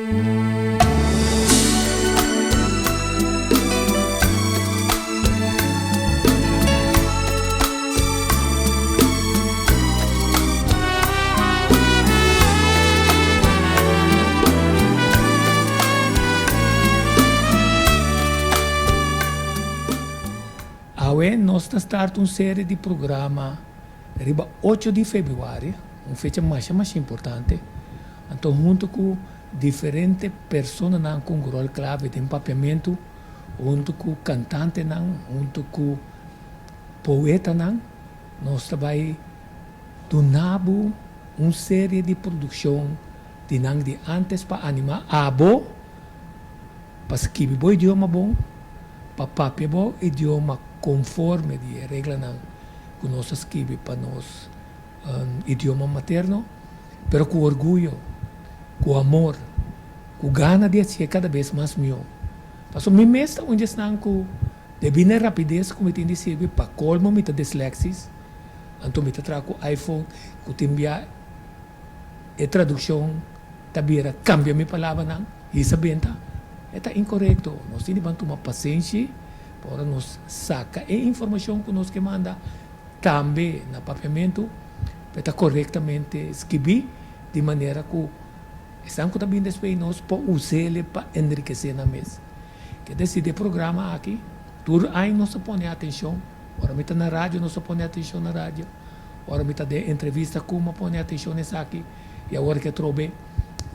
Awe nos ta start un serie di programa riba ocho di februari, un fecha masha masha importante, anto hunto cu diferente personanan cu un rol clave den papiamentu, hunto cu cantantenan, hunto cu poetanan, nos ta bay duna bo un serie di produccion di nan di antes pa anima abo pa skibi bo idioma bon, pa papia bo idioma conforme di e reglanan cu nos a skibi pa nos idioma materno, pero cu orguyo, cu amor, cu gana di hacié cada bes mas mihó. Pasobra mi mes ta un di esnan cu debí na e rapides cu mi tin di sirbi, pa colmo mi ta dislexis, anto mi ta traha cu iPhone cu tin bia e traduccion ta bira cambia mi palabranan, hisa benta, e ta incorecto. Nos tin di ban tuma pasenshi pa ora nos saca e informacion cu nos ke manda tambe na papiamentu pa e ta corectamente skibi di manera cu esnan cu ta bin despues di nos por us'el pa enriquece nan mes. Ke deci di e programa aki tur aña nos ta pone atencion, ora mi ta na radio nos ta pone atencion na radio, ora mi ta den entrevista cu mi a pone atencion na esaki y awor ke atrobe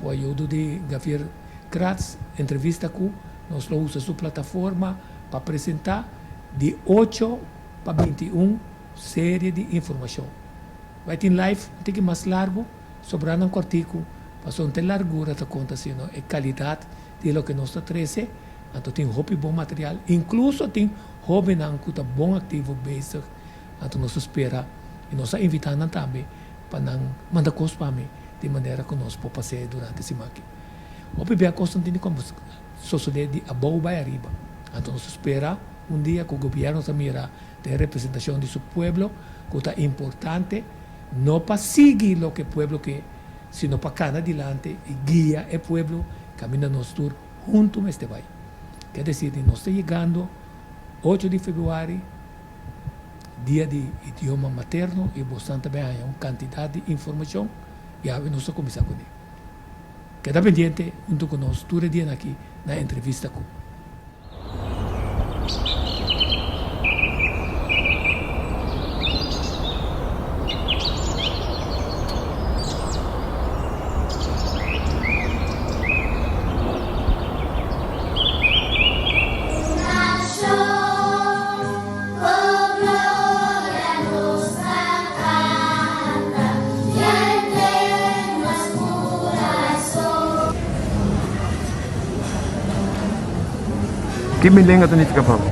cu ayudo di Gavier Kratz entrevista cu nos lo usa su plataforma pa presenta di ocho pa 21 serie di informacion. Bai tin live un tiki mas largo, sobra nan cortico, pasobra no ta e largura ta conta sino e calidad di loke nos ta trece, anto tin hopi bon material, incluso tin hobennan cu ta bon activo bezig, anto nos ta spera y nos a invita nan tambe pa nan manda cos pa mi di manera cu nos por pas'e durante siman aki. Hopi bia cosnan tin di sosode di abou bai ariba, anto nos ta spera un dia cu gobierno ta mira den representacion di su pueblo cu ta importante no pa sigui loke pueblo ke, sino pa cana dilanti y guia e pueblo caminda nos tur hunto mester bay. Ke decir di nos ta yegando ocho di februari, dia di idioma materno y bosnan ta bay haya un cantidad di informacion y awe nos ta cuminsa cune. Keda pendiente hunto cu nos tur e dianan aki na entrevista cu. Ki mi lenga ta nifiká pa bo?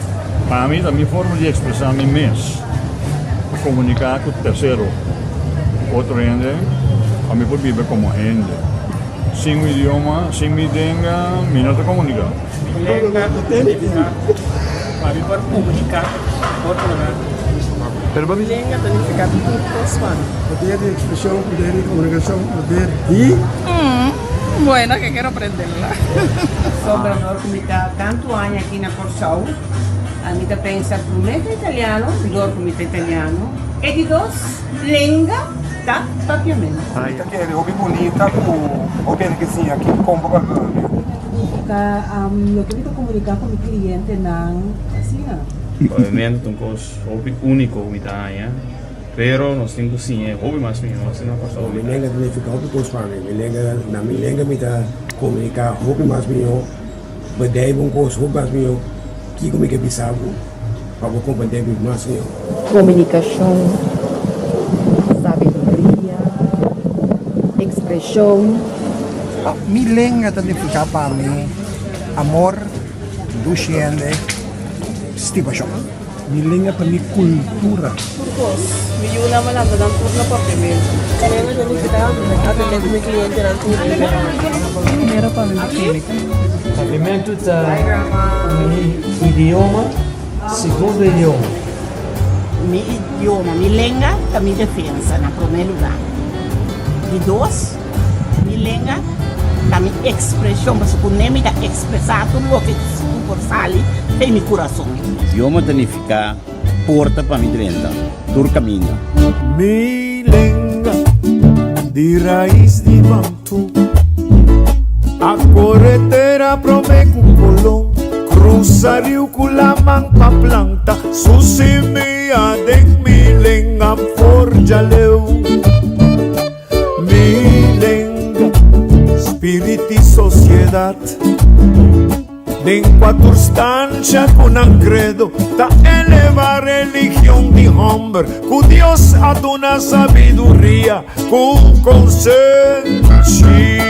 Pa mi ta mi forma di ekspresá mi mes, pa komuniká ku tersero, ku otro hende, pa mi por biba komo hende. Sin un idioma, sin mi lenga, mi no ta komuniká. Mi lenga ta nifiká pa mi por komuniká ku otronan. Mi lenga ta nifiká tur kos pa mi. Poder di ekspreshon, poder di komunikashon, poder di. Bueno, que quiero aprenderla. Sobra dor ku mi ta tantu aña aki na Kòrsou, ami ta pensa promé ta italiano, dor ku mi ta italiano, e di dos lenga ta papiamentu. Mi ta kere hopi bunita ku hopi hende ke siña aki kon pa papia. Ta loke mi ta komuniká ku mi klientenan asina. Papiamentu ta un kos hopi úniko ku mi ta haña. Pero nos tin ku siña e hopi mas mihó asina pa sa. Mi lenga ta nifiká hopi kos pa mi. Mi lenga, na mi lenga mi ta komuniká hopi mas mihó, bedei bo un kos hopi mas mihó, kiko mi ke bisa bo pa bo komprendé mi mas mihó. Komunikashon, sabiduria, ekspreshon. Mi lenga ta nifiká pa mi amor, dushi hende, stimashon. Mi lenga ta mi kultura. Tur kos. Mi yunan a lanta nan tur na papiamentu. Mi lenga ta nifiká atendé ku mi klientenan tur dia. Primero pa mi klínika. Papiamentu ta mi idioma, segundo idioma. Mi idioma, mi lenga ta mi defensa na promé lugá. Di dos, mi lenga. Ta mi ekspreshon, pasobra ku ne mi ta ekspresá tur loke ku por sali den mi kurason. Idioma ta nifiká porta pa mi drenta tur kaminda. Mi lenga di rais di Bantu A kore tera prome ku Kolon Krusa riu ku laman pa planta Su simia den mi lenga for djaleu Mi lenga, spirit di sosiedat Den kua tur stansha ku nan kredo ta eleva religion di hòmber ku Dios a duna sabiduria ku konsenshi.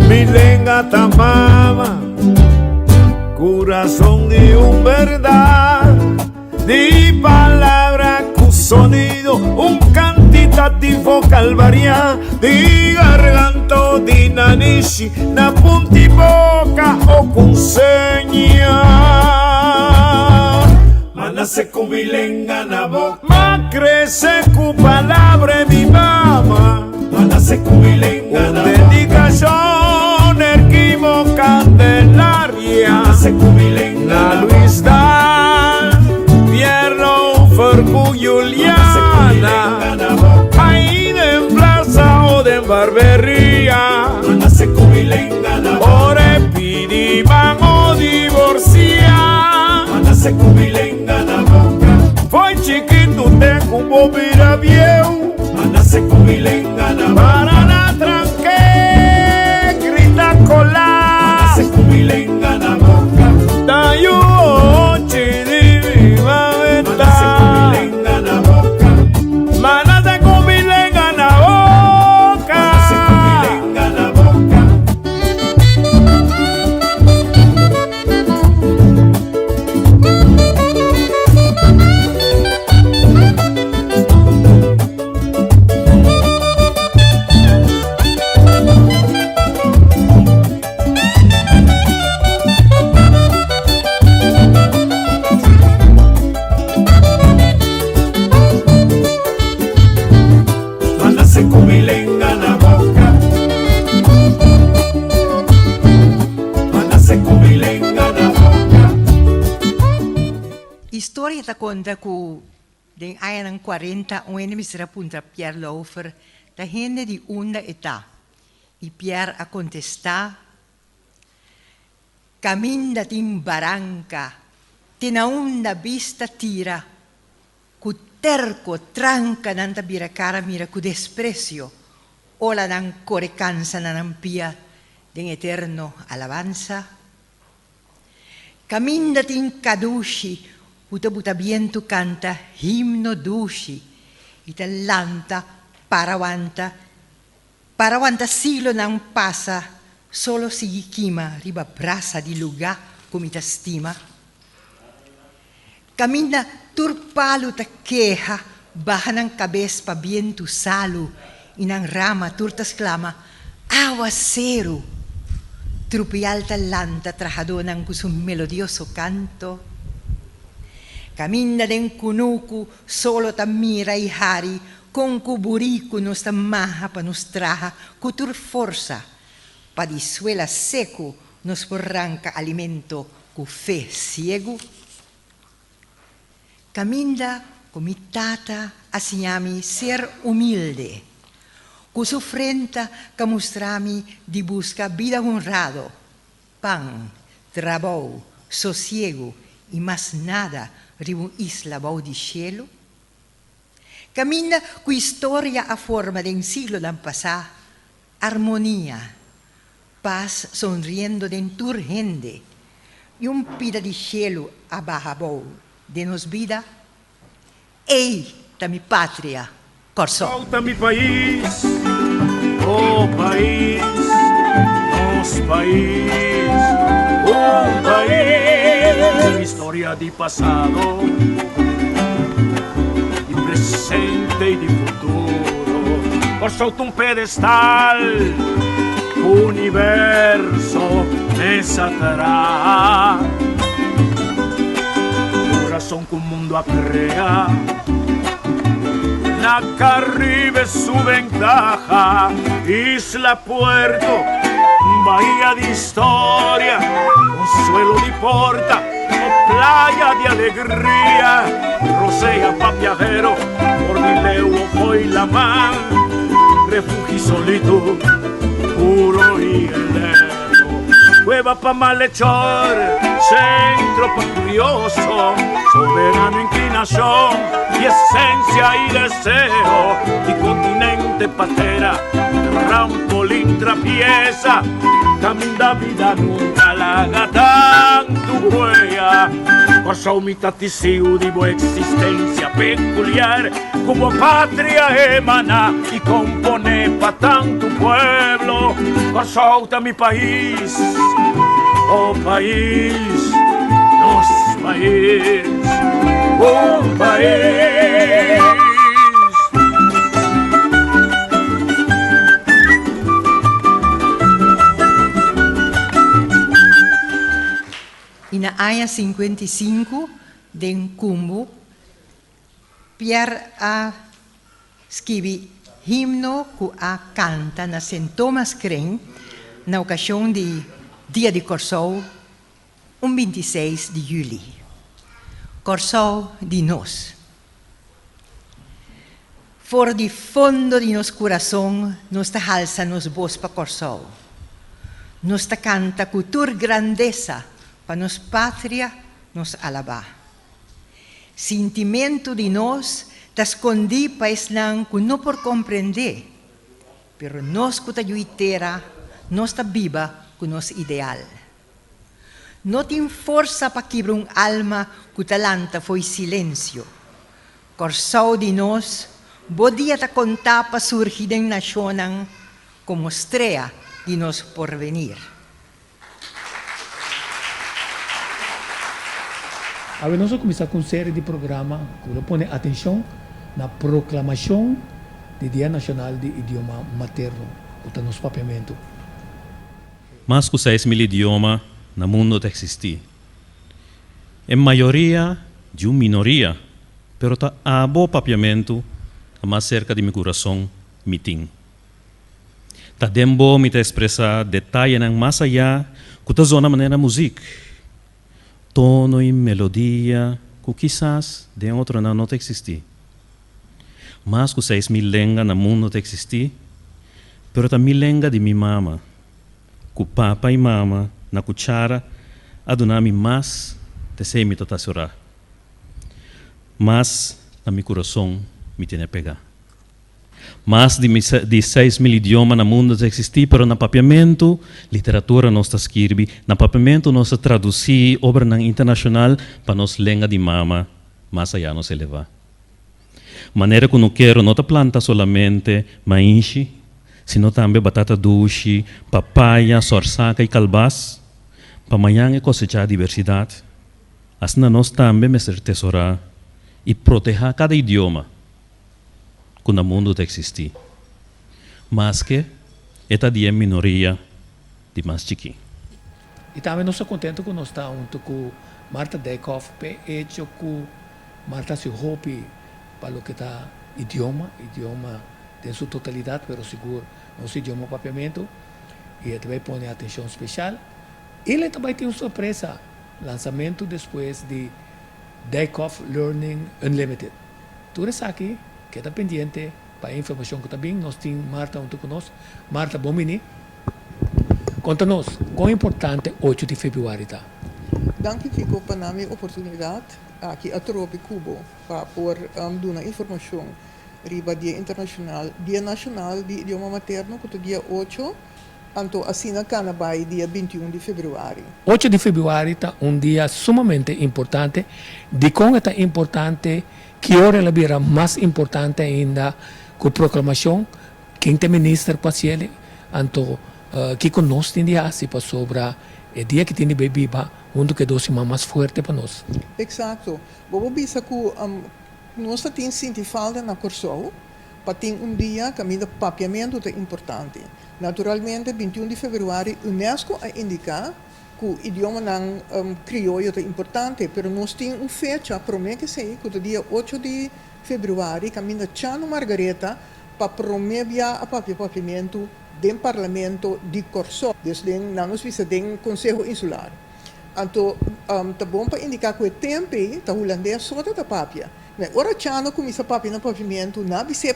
Mi lenga ta mama, kurason di un bèrdat. Di palabra ku sonido, un kantitativo kalvariá Di garganta o di nanishi, na punti boka o ku seña. M'a nase ku mi lenga na boka. M'a krese ku palabra e mi mama. M'a nase ku mi lenga na boka. Un dedikashon Erquimo Candelaria. M'a nase ku mi lenga na boka. Na Luis Daal, Pierre Lauffer ku Juliana. Ahí den plaza o den barberia. M'a nase ku mi lenga na boka. Ora e pidi man o divorcia. M'a nase ku mi lenga na boka. Fo'i chikitu te ku bo bira bieu. M'a nase ku mi lenga na boka. Para na tranke, grita kola. M'a nase ku mi lenga na boka. Ta yu ochi di mi mameta. M'a nase ku mi lenga na boka. M'a nase ku mi lenga na boka. M'a nase ku mi lenga na boka. M'a nase ku mi lenga na boka. M'a nase ku mi lenga na boka. Historia ta konta ku Den añanan kuarenta un hende mester a puntra Pierre Lauffer ta hende di unda e ta, i Pierre a kontestá, Kaminda tin baranka, te na unda bista tira, ku terko tranka nan ta bira kara mira ku despresio, ola nan kore kansa na nan pia den eterno alabansa. Kaminda tin kadushi ku ta buta bientu kanta himno dushi i ta lanta para wanta para wanta siglonan pasa solo sigui kima riba brasa di lugá ku mi ta stima. Kaminda tur palu ta keha baha nan kabes pa bientu salu i nan rama tur ta sklama, Awaseru! Trupial ta lanta trahadónan ku su melodioso kanto. Kaminda den kunuku solo ta mira i hari kon ku buriku nos ta maha pa nos traha ku tur forsa pa di suela seku nos por ranka alimento Ku fe siegu. Kaminda ku mi tata a siña mi ser humilde, ku su frenta ka mustra mi di buska bida honrado, pan, trabou, sosiegu i mas nada riba un isla bou di shelu. Kaminda ku historia a forma den siglonan pasá, armonia, Pas sonriendo den tur hende i un pida di shelu a baha abou den nos bida, ey ta mi patria, Kòrsou. Kòrsou ta mi pais, oh pais, nos pais, un pais ku historia di pasado, di presente i di futuro. Kòrsou ta un pedestal. Universo mesa traha. Curason. Kurason ku mundu a krea. Na Karibe su bentaha, isla puerto, bahia di historia, konsuelo di porta o playa di alegria, rosea pa biahero for di leu o fo'i laman, refugi solitud puro i eterno. Cueva pa malhechor, centro pa curioso, soberano inclinacion di esencia y deseo, di continente pa tera, trampolin trapieza, caminda bida nunca laga tantu huella. Kòrsou mi ta tisiu di bo existencia peculiar, cu bo patria emana y compone pa tantu pueblo. Kòrsou ta mi pais, oh pais, nos pais, un pais. I na aña 55 den Kumbu, Pierre a skibi himno ku a kanta na Sint Thomas Kring na okashon di Dia di Kòrsou un 26 di yüli. Kòrsou di nos. For di fondo di nos kurason nos ta halsa nos bos pa Kòrsou. Nos ta kanta ku tur grandesa pa nos patria nos alabá. Sintimentu di nos ta skondí pa esnan ku no por komprendé, pero nos ku ta yui tera, nos ta biba ku nos ideal. No tin forsa pa kibra un alma ku ta lanta fo'i silensio. Kòrsou di nos, bo dia ta kontá pa surgi den nashonnan komo strea di nos porvenir. Awe nos a kuminsá ku un seri di programa ku lo pone atenshon na proklamashon di Dia Nashonal di Idioma Materno, ku ta nos Papiamentu. Mas ku 6000 idioma na mundo ta eksistí. E mayoria di un minoria, pero ta abo Papiamentu ta mas serka di mi kurason mi tin. Ta den bo mi ta expresa detayenan mas ayá ku ta zona manera muzik, tono i melodia ku kisas den otronan no ta eksistí. Mas ku 6000 lenga na mundu ta eksistí, pero ta mi lenga di mi mama, ku papa i mama na kuchara a duna mi mas t'esei mi ta tasorá. Mas na mi kurason mi tene pegá. Mas di di 6000 idioma na mundu ta eksistí, pero na papiamentu literatura nos ta skirbi, na papiamentu nos ta tradusí obranan internashonal pa nos lenga di mama mas ayá nos elevá. Manera ku nukero no ta planta solamente mainshi, sino tambe batata dushi, papaya, sòrsaka i kalbas, pa mañan e kosechá dibersidat, asina nos tambe mester tesorá i protehá kada idioma. ku na mundu ta eksistí, maske e ta di e minoria di mas chikí. I tambe nos ta kontentu ku nos ta huntu ku Martha Dijkhoff p'e echo ku Martha hasi hopi pa loke ta idioma, idioma den su totalidat, pero sigur nos idioma Papiamentu, i e ta bai pone atenshon speshal. I lo e ta bai tin un sorpresa, lansamentu despues di Dijkhoff Learning Unlimited. Tur esaki keda pendiente pa e informashon ku ta bin. Nos tin Martha huntu ku nos. Martha, bon bini. Konta nos, kon importante ocho di febrüari ta? Danki Chico pa na mi oportunidat aki atrobe ku bo pa por duna informashon riba Dia Internashonal, Dia Nashonal di Idioma Materno ku ta dia ocho. Anto asina kana bai dia 21 di febrüari. Ocho di febrüari ta un dia sumamente importante. Dikon e ta importante? Ki ora el a bira mas importante ainda ku proklamashon? Ken ta e minister ku hasi el? Anto kiko nos tin di hasi pasobra e dia ki tin di bai biba huntu ku e dos siman mas fuerte pa nos? Eksakto. Bo por bisa ku nos ta tin sinti falta na Kòrsou pa tin un dia kaminda papiamentu ta importante. Naturalmente 21 di febrüari unesco a indiká. ku idiomanan krioyo ta importante, pero nos tin un fecha promé ku esei, ku ta dia ocho di febrüari, kaminda Chano Margaretha pa promé bia a papia papiamentu den Parlamento di Kòrsou, dus den, nan nos bisa den Konseho Insular. Anto ta bon pa indiká ku e tempu ei ta hulandes so ta ta papia. Me ora Chano kuminsá papia na papiamentu, nan a bis'é,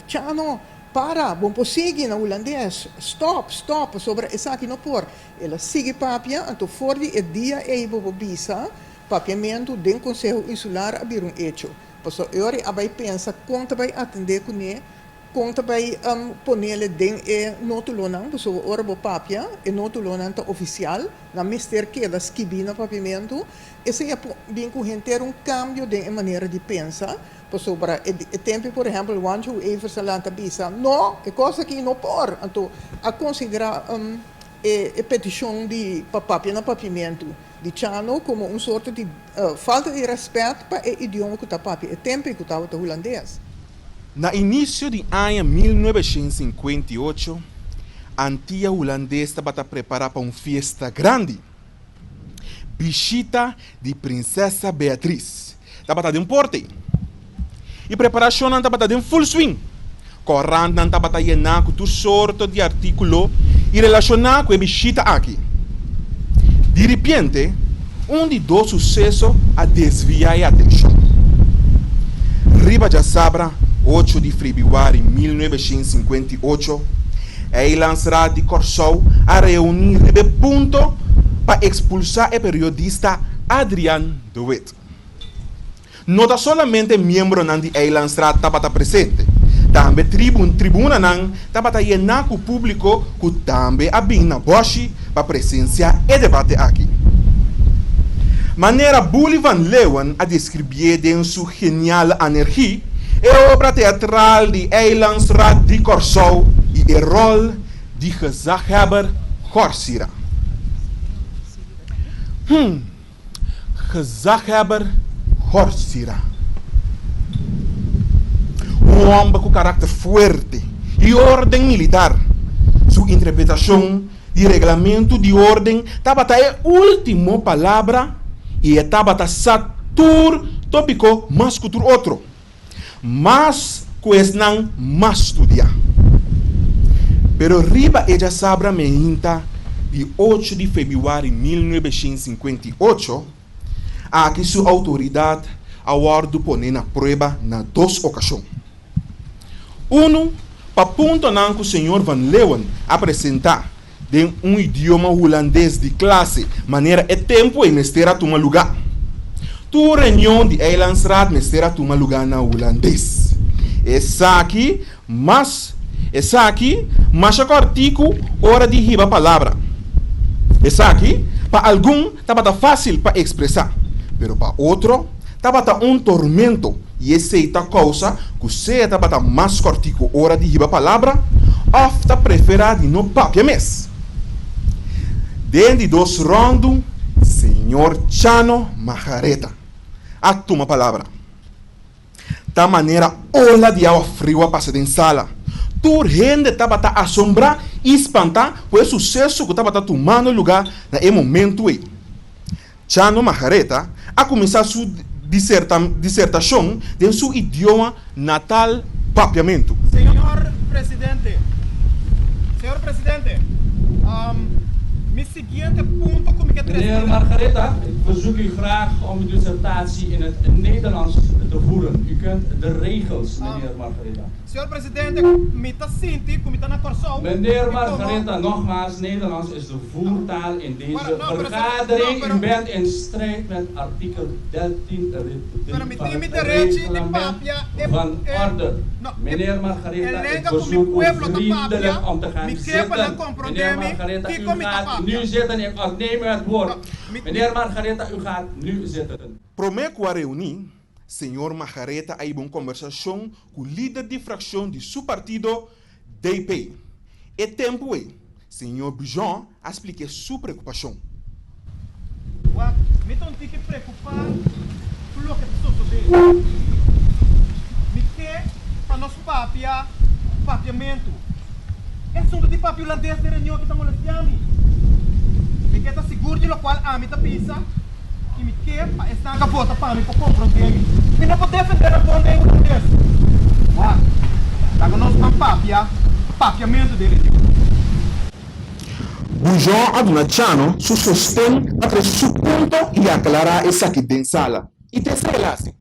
Chano, para, bo por sigui na hulandes, stòp, stòp, pasobra esaki no por. El a sigui papia, anto for di e dia ei bo por bisa, papiamentu den Konseho Insular a bira un echo. Pasobra e ora ei a bai pensa kon ta bai atendé kuné, kon ta bai ponele den e nótulonan, pasobra ora bo papia, e nótulonan ta ofisial, nan mester keda skibí na papiamentu. Esei a bin ku henter un kambio den e manera di pensa, pasobra e tempu por ehèmpel Juancho Evers a lanta bisa, No, e kos aki no por! Anto a konsiderá e petishon di pa papia na papiamentu di Chano komo un sorto di falta di rèspèt pa e idioma ku ta papia e tempu ku tabata hulandes. Na inisio di aña 1958, Antia Hulandes tabata prepará pa un fiesta grandi. Bishita di Prinsesa Beatriz tabata den porte i preparashonnan tabata den full swing. Korantnan tabata yená ku tur sorto di artíkulo i relashoná ku e bishita aki. Di ripiente, un di dos suseso a desviá e atenshon. Riba djasabra, ocho di febrüari 1958, Eilandsraad di Kòrsou a reuní riba e punto pa ekspulsá e periodista Adriaan de Wit. No ta solamente miembronan di Eilandsraad tabata presente, tambe tribunanan tabata yená ku públiko ku tambe a bin na bòshi pa presensiá e debate aki. Manera Boelie van Leeuwen a deskribié den su Geniale Anergie, e obra teatral di Eilandsraad di Kòrsou i e ròl di gezaghebber Gorsira. Hm, gezaghebber Gorsira. Un hòmber ku karakter fuerte i órden militar. Su interpretashon di reglamentu di órden tabata e último palabra i e tabata sa tur tópiko mas ku tur otro, mas ku esnan mas studiá. Pero riba e djasabra meinta di ocho di febrüari 1958, aki su outoridat a wòrdu poné na prueba na dos okashon. Unu, pa puntonan ku señor Van Leeuwen a presentá den un idioma hulandes di klase manera e tempu ei mester a tuma lugá. Tur reunion di Eilandsraad mester a tuma lugá na hulandes. Esaki mas esaki masha kòrtiku ora di hiba palabra. Esaki pa algun tabata fásil pa ekspresá, pero pa otro tabata un tormento. I esei ta kousa ku sea tabata mas kòrtiku ora di hiba palabra òf ta preferá di no papia mes. Den di dos ròndu, señor Chano Majareta a tuma palabra. Ta manera ola di awa friu a pasa den sala. Tur hende tabata asombrá i spantá ku e suseso ku tabata tumando lugá na e momentu ei. Chano Majareta a kuminsá su disertashon den su idioma natal Papiamentu. Señor Presidente, Señor Presidente, mi siguiente punto ku mi ke trese Meneer Margaretha, ik verzoek u graag om uw dissertatie in het Nederlands te voeren. U kent de regels, meneer Margaretha. Señor Presidente, mi ta sinti ku mi ta na Kòrsou Meneer i komo. Margaretha, nogmaals, Nederlands is de voertaal in deze vergadering. U bent in strijd met artikel 13 lid 3 mi van tin mi het derechi di reglement papia e van e orde. no e Meneer e Margaretha, ik lenga ku mi verzoek u pueblo ta papia, vriendelijk om te gaan mi ke pa nan zitten. komprondé Meneer mi Margaretha, u kiko mi ta gaat papia. nu zitten. Ik ontneem u het No, woord. mi mi Meneer Margaretha, u gaat nu zitten. Promé ku a reuní, Señor Majareta a hiba un kombersashon ku lider di frakshon di su partido DP. E tempu ei, señor Bujon a splik'é su preokupashon. Wak, mi ta un tiki preokupá ku loke ta sosodé. Mi ke pa nos papia papiamentu. E asuntu di papia hulandes den reunion aki ta molestiá mi. Mi. Mi ke ta sigur di lokual ami ta bisa i mi ke pa esnan ka vota pa mi por komprondé mi. Mi no por defendé nan bon den hulandes. Wak, laga nos ban papia papiamentu den region. Bujon a duna Chano su sosten pa trese su punto i aklará esaki den sala, i ta esei el hasi.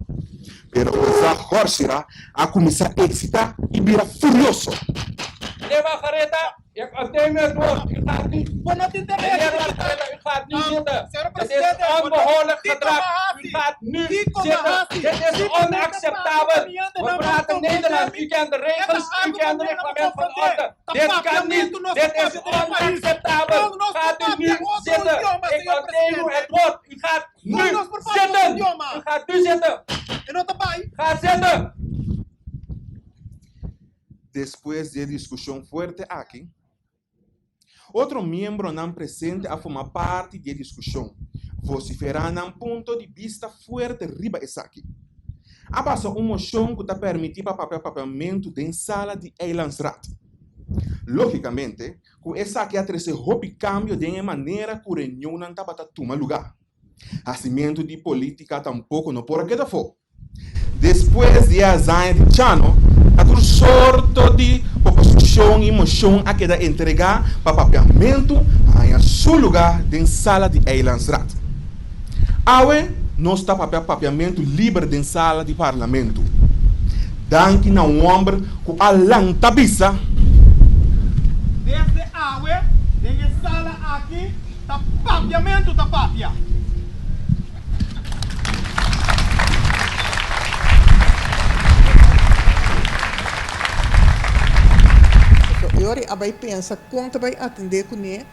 Pero Ozá Hòrsira a kuminsá eksitá i bira furioso. Meneer Margaretha, ik ontneem u het woord. U gaat nu. Meneer Margaretha, u gaat nu zitten. Dit is onbehoorlijk gedrag. U gaat nu zitten. Dit is onacceptabel. We praten Nederlands. U kent de regels, u kent het reglement van orde. Dit kan niet. Dit is onacceptabel. Gaat u nu zitten. Ik ontneem u het woord. U gaat nu zitten. U gaat nu zitten. Ga zitten. Despues di e diskushon fuerte aki, otro miembronan presente a forma parti di e diskushon, vosiferá nan punto di bista fuerte riba esaki. A pasa un moshon ku ta permití pa papia papiamentu den sala di Eilandsraad. Lógikamente ku esaki a trese hopi kambio den e manera ku reunionnan tabata tuma lugá. Hasimentu di polítika tampoko no por a keda afó. Despues di e hazaña di Chano, ta tur sorto di oposishon i moshon a keda entregá pa papiamentu haña su lugá den sala di Eilandsraad. Awe nos ta papia papiamentu liber den sala di parlamentu. Danki na un hòmber ku a lanta bisa. Desde awe den e sala aki ta papiamentu ta papia. Pasobra e ora a bai pensa kon ta bai atendé kuné,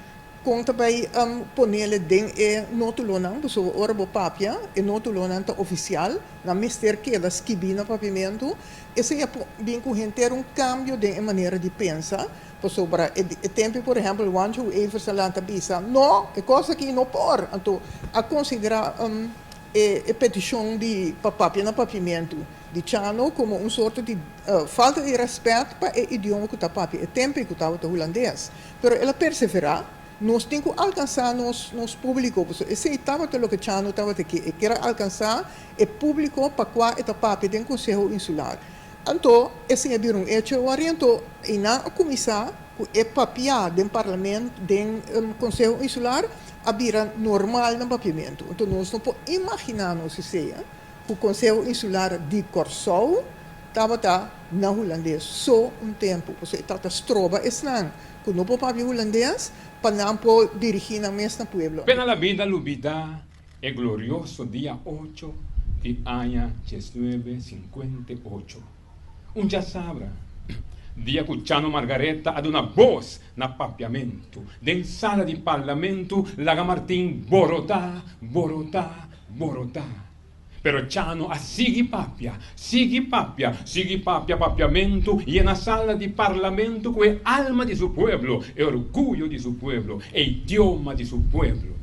kon ta bai ponele den e nótulonan, pasobra ora bo papia, e nótulonan ta ofisial, nan mester keda skibí na papiamentu. Esei a bin ku henter un kambio den e manera di pensa, Pasobra e tempu por ehempel Juancho Evers a lanta bisa, no, e kos aki no por. Anto a konsiderá e petishon di pa papia na papiamentu di Chano komo un sorto di falta di rèspèt pa e idioma ku ta papia e tempu ku tabata hulandes. Pero el a perseverá. Nos tin ku alkansá nos nos públiko, pasobra esei tabata loke Chano tabata ke. E kier a alkansá e públiko pa kua e ta papia den Konseho Insular. Anto esei a bira un echo wari anto i nan a kuminsá ku e papiá den parlament den Konseho Insular a bira normal na papiamentu. Anto nos no por imaginá nos esei ku Konseho Insular di Kòrsou tabata na hulandes so un tempu pasobra e tabata stroba esnan ku no por papia hulandes pa nan por dirigí nan mes na pueblo. Pena la bida lubidá E glorioso dia ocho di aña diesnuebe sinkuenta i ocho, un djasabra, dia ku Chano Margaretha a duna bos na papiamentu den sala di parlamentu laga Martin borotá, borotá, borotá. Pero Chano a sigui papia, sigui papia, sigui papia papiamentu yena sala di parlamentu ku e alma di su pueblo, e orguyo di su pueblo, e idioma di su pueblo.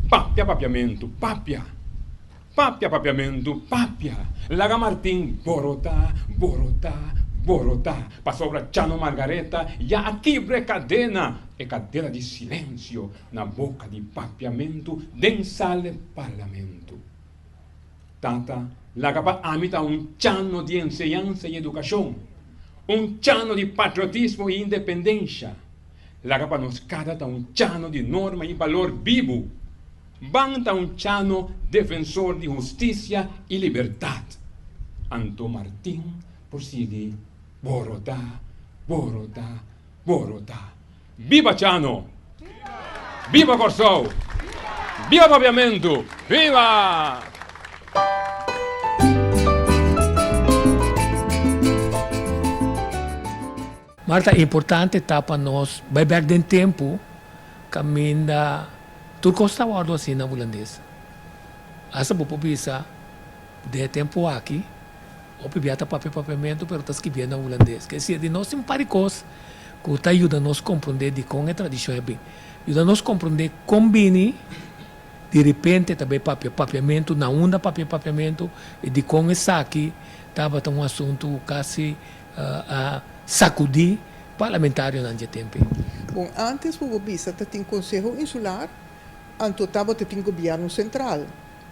Papia papiamentu, papia! Papia papiamentu, papia! Laga Martin borotá, borotá, borotá, pasobra Chano Margaretha ya a kibra e kadena, e kadena di silensio na boka di papiamentu den sal parlamentu. Tata laga pa ami ta un chano di enseñansa i edukashon, un chano di patriotismo i independensha. Laga pa nos kada ta un chano di norma i balor bibu. Ban ta un chano defensor di hustisia i libertat. Anto Martin por sigui borotá, borotá, borotá. Biba Chano! Biba Kòrsou! Biba Papiamentu! Biba! Mar ta importante ta pa nos bai bek den tempu kaminda tur kos ta wòrdu hasi na hulandes. Asta bo por bisa den e tempu aki Hopi bia ta papia papiamentu pero ta skibia na hulandes. Ke sier di nos tin un par di kos ku ta yuda nos komprondé dikon e tradishon a bin. Yuda nos komprondé kon bini di repente ta bai papia papiamentu, na unda papia papiamentu i dikon esaki tabata un asuntu ku kasi a sakudí parlamentarionan dje tempu ei. Bon, ántes bo por bisa ta tin Konseho Insular, anto tabata tin Gobièrnu Sentral.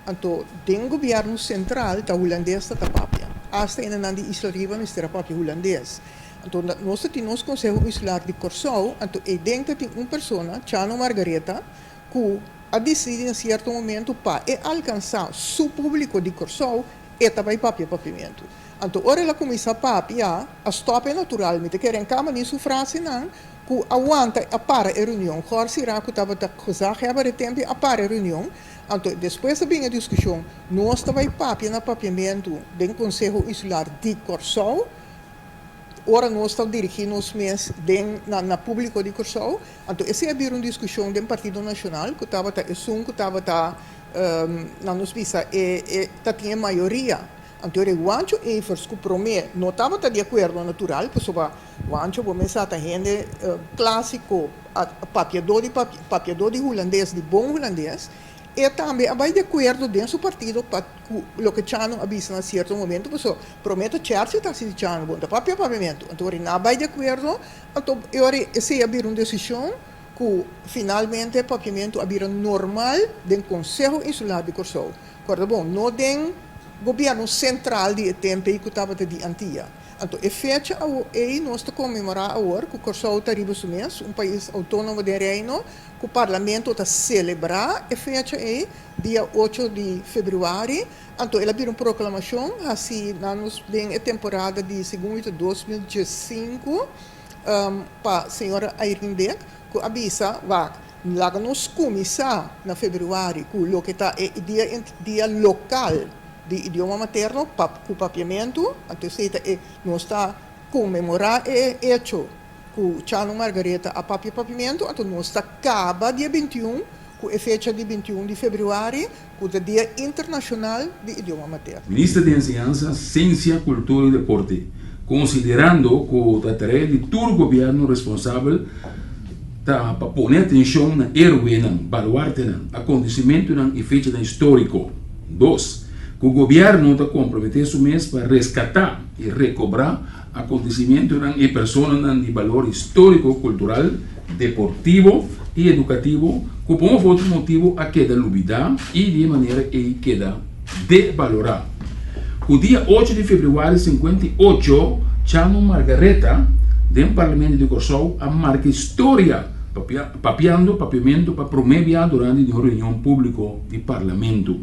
Anto den Gobièrnu Sentral ta hulandes ta ta papia. Asta hendenan di Isla Riba mester a papia hulandes. Anto nos ta tin nos Konseho Insular di Kòrsou, anto eiden ta tin un persona, Chano Margaretha, ku a disidí na sierto momentu pa e alkansá su públiko di Kòrsou, e ta bai papia papiamentu. Anto ora el a kuminsá papia, a stòp e natural. Mi ta kere enkama ni su frasenan ku a wanta a para e reunion. Gòr sirá ku tabata gezaghebber e tempu a para e reunion. Anto despues a bin e diskushon, nos ta bai papia na papiamentu den Konseho Insular di Kòrsou, ora nos ta dirigí nos mes den na na públiko di Kòrsou. Anto esei a bira un diskushon den Partido Nashonal ku tabata esun ku tabata nan nos bisa e e ta tin e mayoria. Anto e Wancho Evers ku promé no tabata di akuerdo natural pasobra Wancho bo mes sa ta hende klásiko papiadó di papiadó di hulandes di bon hulandes e tambe a bai di akuerdo den su partido pa ku loke Chano a bisa na sierto momento pasobra promé ta Cherchi ta hasi di Chano bo no ta papia papiamentu anto ora nan a bai di akuerdo anto e ora esei a bira un desishon ku finalmente papiamentu a bira normal den Konseho Insular di Kòrsou. Kòrda bon, no den gobièrnu sentral di e tempu ei ku tabata di Antia. Anto e fecha awo ei nos ta konmemorá awor ku Kòrsou ta riba su mes, un pais outónomo den Reino, ku parlamento ta selebrá e fecha ei, dia ocho di febrüari. Anto el a bira un proklamashon hasi na nos den e temporada di segun mi ta 2015 pa señora Irene Beck ku a bisa, Wak, Laga nos kuminsá na februari ku loke ta e dia dia lokal di idioma materno pap ku papiamentu, anto esei ta e nos ta konmemorá e echo ku Chano Margaretha a papia papiamentu, anto nos ta kaba dia 21 ku e fecha di 21 di februari ku ta dia internashonal di idioma materno. Minister di Enseñansa, Siensia, Kultura i Deporte, konsiderando ku ta tarea di tur gobièrnu responsabel ta pa pone atenshon na héroenan, baluartenan, akontesimentunan i fechanan históriko. Dos, ku gobièrnu ta komprometé su mes pa reskatá i rekobrá akontesimentunan i personanan di balor históriko, kultural, deportivo i edukativo ku pa un òf otro motibu a keda lubidá i di e manera ei keda debalorá. Ku dia ocho di febrüari 58 Chano Margaretha den Parlamento di Kòrsou a marka historia papiando papiamentu pa promé bia durante di un reunion públiko di Parlamento.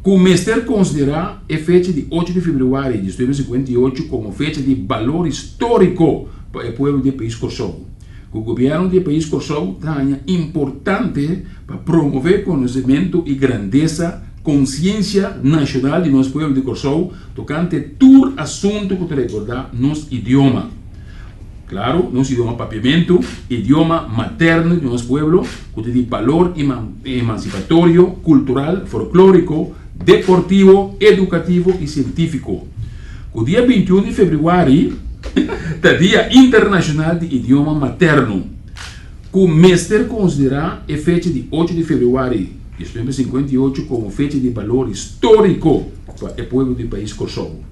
Ku mester konsiderá e fecha di ocho di febrüari di 1958 komo fecha di balor históriko pa e pueblo di e pais Kòrsou. Ku gobièrnu di e pais Kòrsou ta haña importante pa promové konosementu i grandesa konsiensia nashonal di nos pueblo di Kòrsou tokante tur asuntu ku ta rekordá nos idioma. Klaru, nos idioma papiamentu, idioma materno di nos pueblo, ku ta di balor emansipatorio, kultural, folklóriko, deportivo, edukativo i sientífiko. Ku dia 21 di febrüari ta Dia Internashonal di Idioma Materno, ku mester konsiderá e fecha di ocho di febrüari 1958 komo fecha di balor históriko pa e pueblo di pais Kòrsou.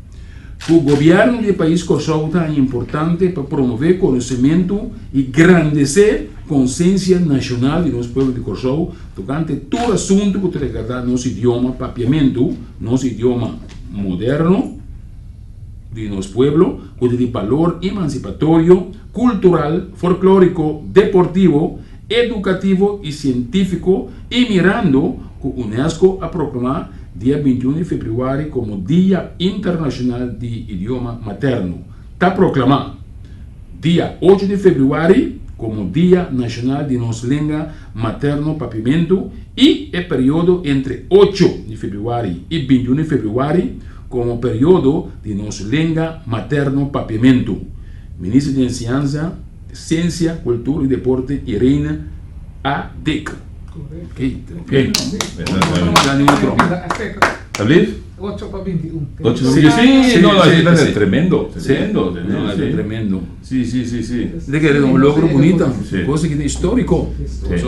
Ku gobièrnu di e pais Kòrsou ta haña importante pa promové konosementu i grandesé konsiensia nashonal di nos pueblo di Kòrsou tokante tur asuntu ku ta regardá nos idioma papiamentu, nos idioma moderno di nos pueblo ku ta di balor emansipatorio, kultural, folklóriko, deportivo, edukativo i sientífiko i mirando ku unesco a proklamá dia 21 di febrüari komo Dia Internashonal di Idioma Materno, ta proklamá dia 8 di febrüari komo Dia Nashonal di Nos Lenga Materno Papiamentu i e periodo entre 8 di febrüari i 21 di febrüari komo periodo di nos lenga materno Papiamentu. Minister di Enseñansa, Siensia, Kultura i Deporte Irene A. Dik. Oké, Alsjeblieft? 8 pa 21. 8 pa 21. Sí, no, no, sí, tremendo, tremendo, No, sí. tremendo. Sí, sí, sí, sí. De que un logro bunita, Sí. cosa que histórico. Sí.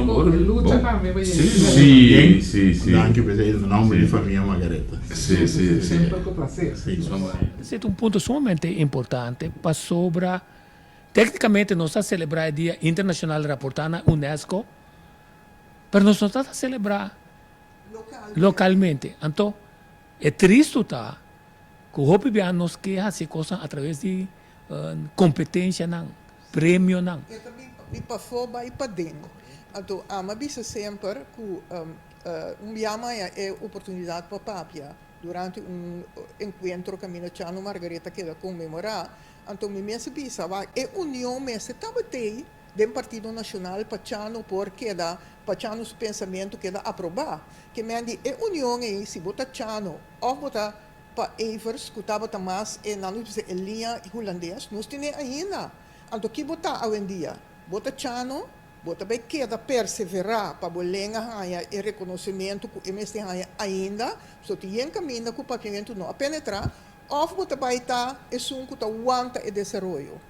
Lucha tambe pa Sí, sí, sí, sí. Danki presidente, na nomber di famia Margaretha. Sí, sí, sí. Semper ku plaser. Sí. Esei ta un punto sumamente importante pasobra. Téknikamente nos ta selebrá e Dia Internashonal raportá na unesco, pero nos no ta ta selebrá lokalmente. Anto, e tristu ta ku hopi bia nos ke hasi kosnan atraves di kompetenshanan, premionan. E ta bin di pafó bai paden. Anto, ami a bisa semper ku un bia maya e oportunidat pa papia durante un enkuentro kaminda Chano Margaret a keda konmemorá. Anto mi mes a bisa, wak, e union mester tabat'ei den Partido Nacional pa Chano por keda, pa Chano su pensamentu keda aprobá. Ke men di e union ei, si bo ta Chano òf bo ta pa Evers ku tabata mas e, nan lo bisa e liña hulandes, nos tene ainda. Anto ki bo ta awendia? Bo ta Chano? Bo ta bai keda perseverá pa bo lenga haña e rekonosementu ku e mester haña ainda? So tin yen kaminda ku papiamentu no a penetrá, Òf bo ta bai ta esun ku ta wanta e desaroyo?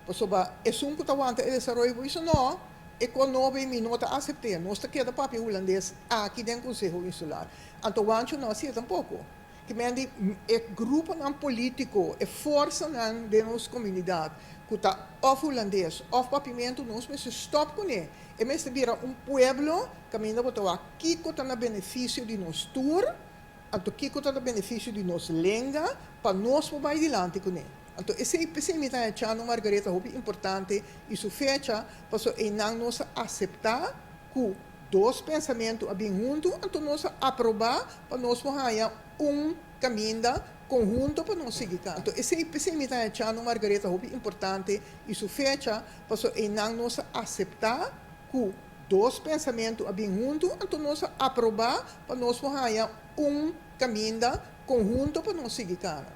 Pasobra esun ku ta wanta e desaroyo bo bisa, No, e kos nobo ei mi no ta asept'é. Nos ta keda papia hulandes aki den Konseho Insular. Anto Wancho no hasié tampoko. Ki men di e gruponan polítiko, e forsanan den nos komunidat ku ta òf hulandes òf papiamentu, nos mester stòp kuné. E mester bira un pueblo kaminda bo ta wak kiko ta na benefisio di nos tur. Anto kiko ta na benefisio di nos lenga pa nos por bai dilanti kuné? Anto esei p'esei mi ta haña Chano Margaretha hopi importante i su fecha, pasobra einan nos a aseptá ku dos pensamentu a bin huntu, anto nos a aprobá pa nos por haña un kaminda konhunto pa nos sigui ka. Anto esei p'esei mi ta haña Chano Margaretha hopi importante i su fecha, pasobra einan nos a aseptá ku Dos pensamentu a bin huntu, anto nos a aprobá pa nos por haña un kaminda konhunto pa nos sigui kana.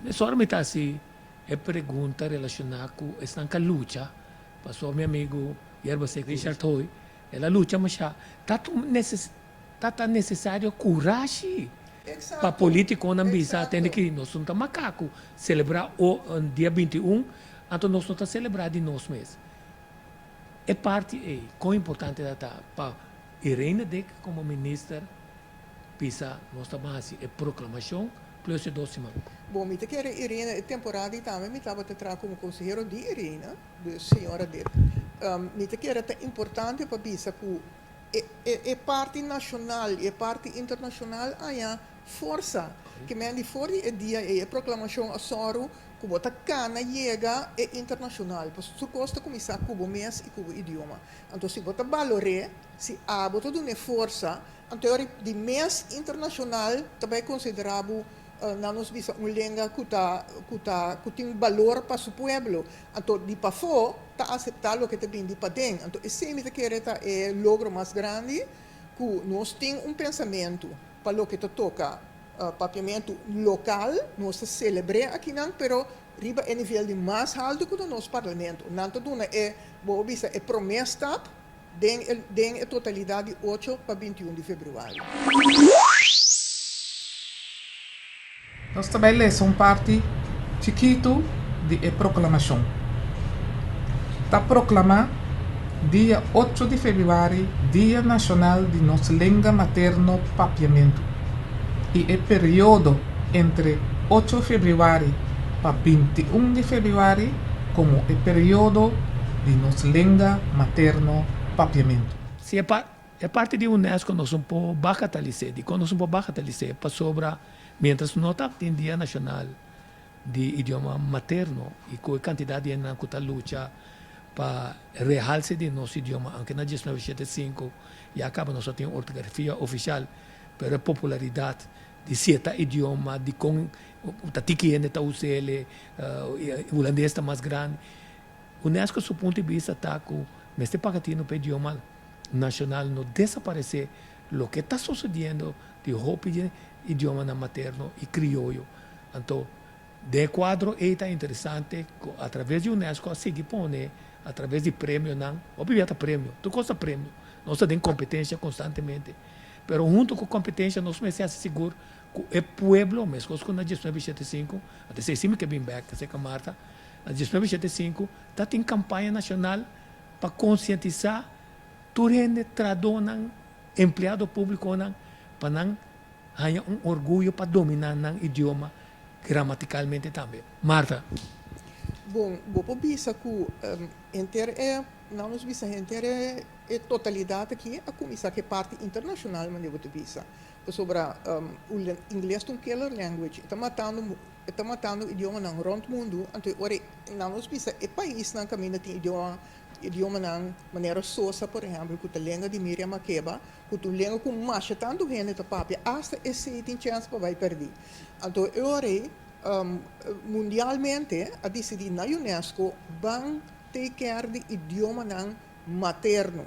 Mesora mi ta hasi e pregunta relashoná ku esnan ku a lucha, pasobra mi amigu Yerba Seca Richard Hoy, el a lucha mashá. Ta ta ta nesesario kurashi pa politikonan bisa tende ki nos no ta makaku selebrá dia 21, anto nos no ta selebrá di nos mes. E parti ei, kon importante ta ta pa Irene Dick komo minister bisa nos ta ban hasi e proklamashon plus e dos siman. Bon, mi ta kere Irene, e temporada ei tambe mi tabata traha komo konsehero di Irene, dus señora Dick. Mi ta kere ta importante pa bisa ku e e parti nashonal i e parti internashonal haña forsa. Ke men di for di e dia ei e proklamashon a sòru Ku bo ta kana yega e internashonal, pasobra tur kos ta kuminsá ku bo mes i ku bo idioma. Anto si bo ta balor'é, si abo ta dun'é forsa, anto e ora di mes internashonal ta bai konsiderá bo, nan nos bisa, un lenga ku ta ku ta ku tin balor pa su pueblo. Anto di pafó ta aseptá loke ta bini di paden. Anto esei mi ta kere ta e logro mas grandi ku nos tin un pensamentu pa loke ta toka Papiamentu lokal, nos ta selebr'é akinan, pero riba e nivel di mas haltu ku ta nos parlamento. Nan ta duna e, bo a bisa, e promé stap den e den e totalidat di ocho pa 21 di febrüari. Nos ta bai lesa un parti chikitu di e proklamashon. Ta proklamá dia ocho di febrüari Dia Nashonal di nos lenga materno Papiamentu i e periodo entre ocho febrüari pa 21 di febrüari komo e periodo di nos lenga materno Papiamentu. Si e e parti di UNESCO nos un por bagatalis'é. Dikon nos un por bagatalis'é? Pasobra mientras no ta tin Dia Nashonal di idioma materno y cu e cantidad di hendenan cu ta lucha pa realce di nos idioma, aunke na diesnuebe shete sinku ya caba nos a tin ortografia oficial, pero e popularidad di cierta idioma, di con ta tiki hende ta us'el, hulandes ta mas grandi. Unesco su punto di bista ta cu mester paga tino pa e idioma nacional no desaparece, loke ta sucediendo di hopi idiomanan materno y crioyo. Anto, den e kuadro ei ta interesante ku atraves di unesco a sigui pone atraves di premionan, hopi bia ta premio, tur kos ta premio, nos ta den kompetensia konstantemente, pero huntu ku kompetensia nos mester hasi sigur ku e pueblo, meskos ku na diesnuebe shete sinku, anto esei si mi ke bin bèk, aserka Martha, na diesnuebe shete sinku ta tin kampaña nashonal pa konsientisá tur hende, trahadónan, empleado públikonan, pa nan haña un orguyo pa dominá nan idioma gramatikalmente tambe. Martha. Bon, bo por bisa ku henter e, nan nos bisa henter e totalidat aki a kuminsá ku e parti internashonal manera bo ta bisa. Pasobra ingles ta un killer language, e ta matando e ta matando idiomanan rònt mundu, anto e ora nan nos bisa e paisnan kaminda tin idioma idiomanan manera Sosa por ehèmpel ku ta lenga di Miriam Makeba, ku ta un lenga ku masha tantu hende ta papia, asta esei tin chèns pa bai pèrdí. Anto e ora ei Mundialmente a disidí na UNESCO ban take care di idiomanan materno.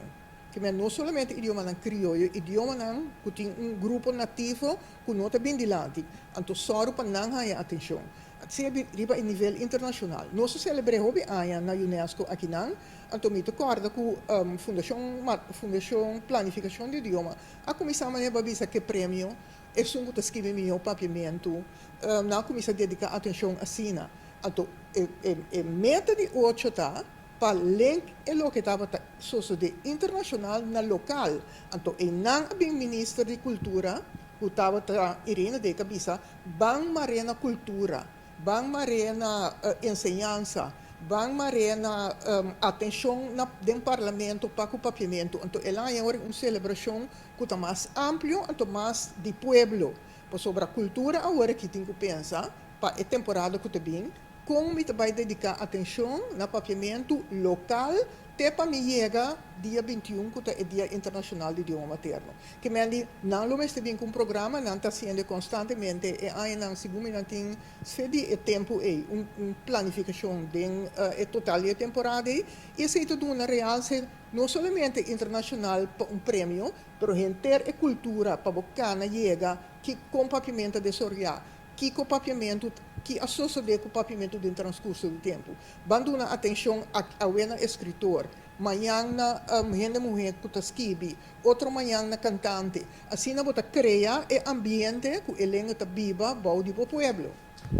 Ke men no solamente idiomanan krioyo, idiomanan ku tin un grupo nativo ku no ta bin dilanti. Anto sòru pa nan haña atenshon. Sea riba e nivel internashonal. Nos a selebr'é hopi aña na UNESCO akinan, anto mi ta kòrda ku Fundashon Fundashon Planifikashon di Idioma a kuminsá manera bo a bisa ke premio Esun ku ta skibi mihó papiamentu, nan a kuminsá dediká atenshon asina. Anto, e meta di ocho ta pa link e loke tabata sosodé internashonal na lokal. Anto, einan a bin minister di kultura, ku tabata Irene Dek a bisa, Ban mar'é na kultura, ban mar'é na enseñansa, ban mar'é na atenshon na den parlamento pa ku papiamentu. Anto, el a haña ora un selebrashon ku ta mas amplio anto mas di pueblo, pasobra kultura awor aki tin ku pensa pa e temporada ku ta bin, kon mi ta bai dediká atenshon na papiamentu lokal te pa mi yega dia 21 ku ta e Dia Internashonal di Idioma Materno. Ke men di nan lo mester bin ku un programa, nan ta hasiendo konstantemente e añanan segun mi nan tin fe di e tempu ei un un planifikashon den e total di e temporada ei i esei ta duna realse No solamente internacional pa un premio, pero henter e cultura pa bo cana yega ki con papiamento a desaroya, kico papiamento, ki a sosode cu papiamento den transcurso di tempo. Ban duna atencion awe na escritor, mañan na hende muhe cu ta skibi, otro mañan na cantante. Asina bo ta crea e ambiente cu e lenga ta biba bou di bo pueblo.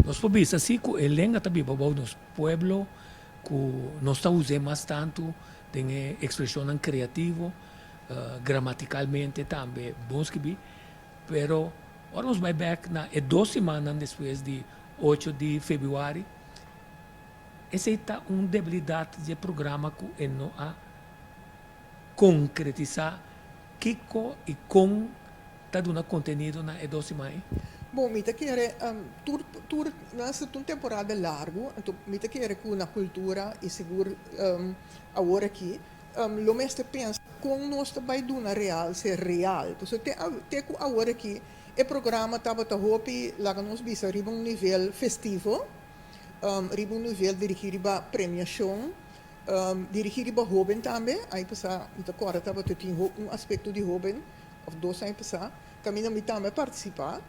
Nos por bisa si cu e lenga ta biba bou nos pueblo ku nos ta us'é mas tantu den e ekspreshonnan kreativo, gramatikalmente tambe bon skibí, pero ora nos bai bèk na e dos simannan despues di ocho di febrüari, esei ta un debilidat dje programa ku e no a konkretisá kiko i kon ta duna kontenido na e dos siman ei? Bon, mi ta kere tur tur nan ta un temporada largu, anto mi ta kere ku na kultura i sigur awor aki lo mester pensa kon nos ta bai duna realse real. Pasobra te te ku awor aki e programa tabata hopi laga nos bisa riba un nivel festivo, riba un nivel dirigí riba premiashon, dirigí riba hóben tambe. Aña pasá mi ta kòrda tabata tin un aspekto di hóben. of dos aña pasá, kaminda mi tambe a partisipá,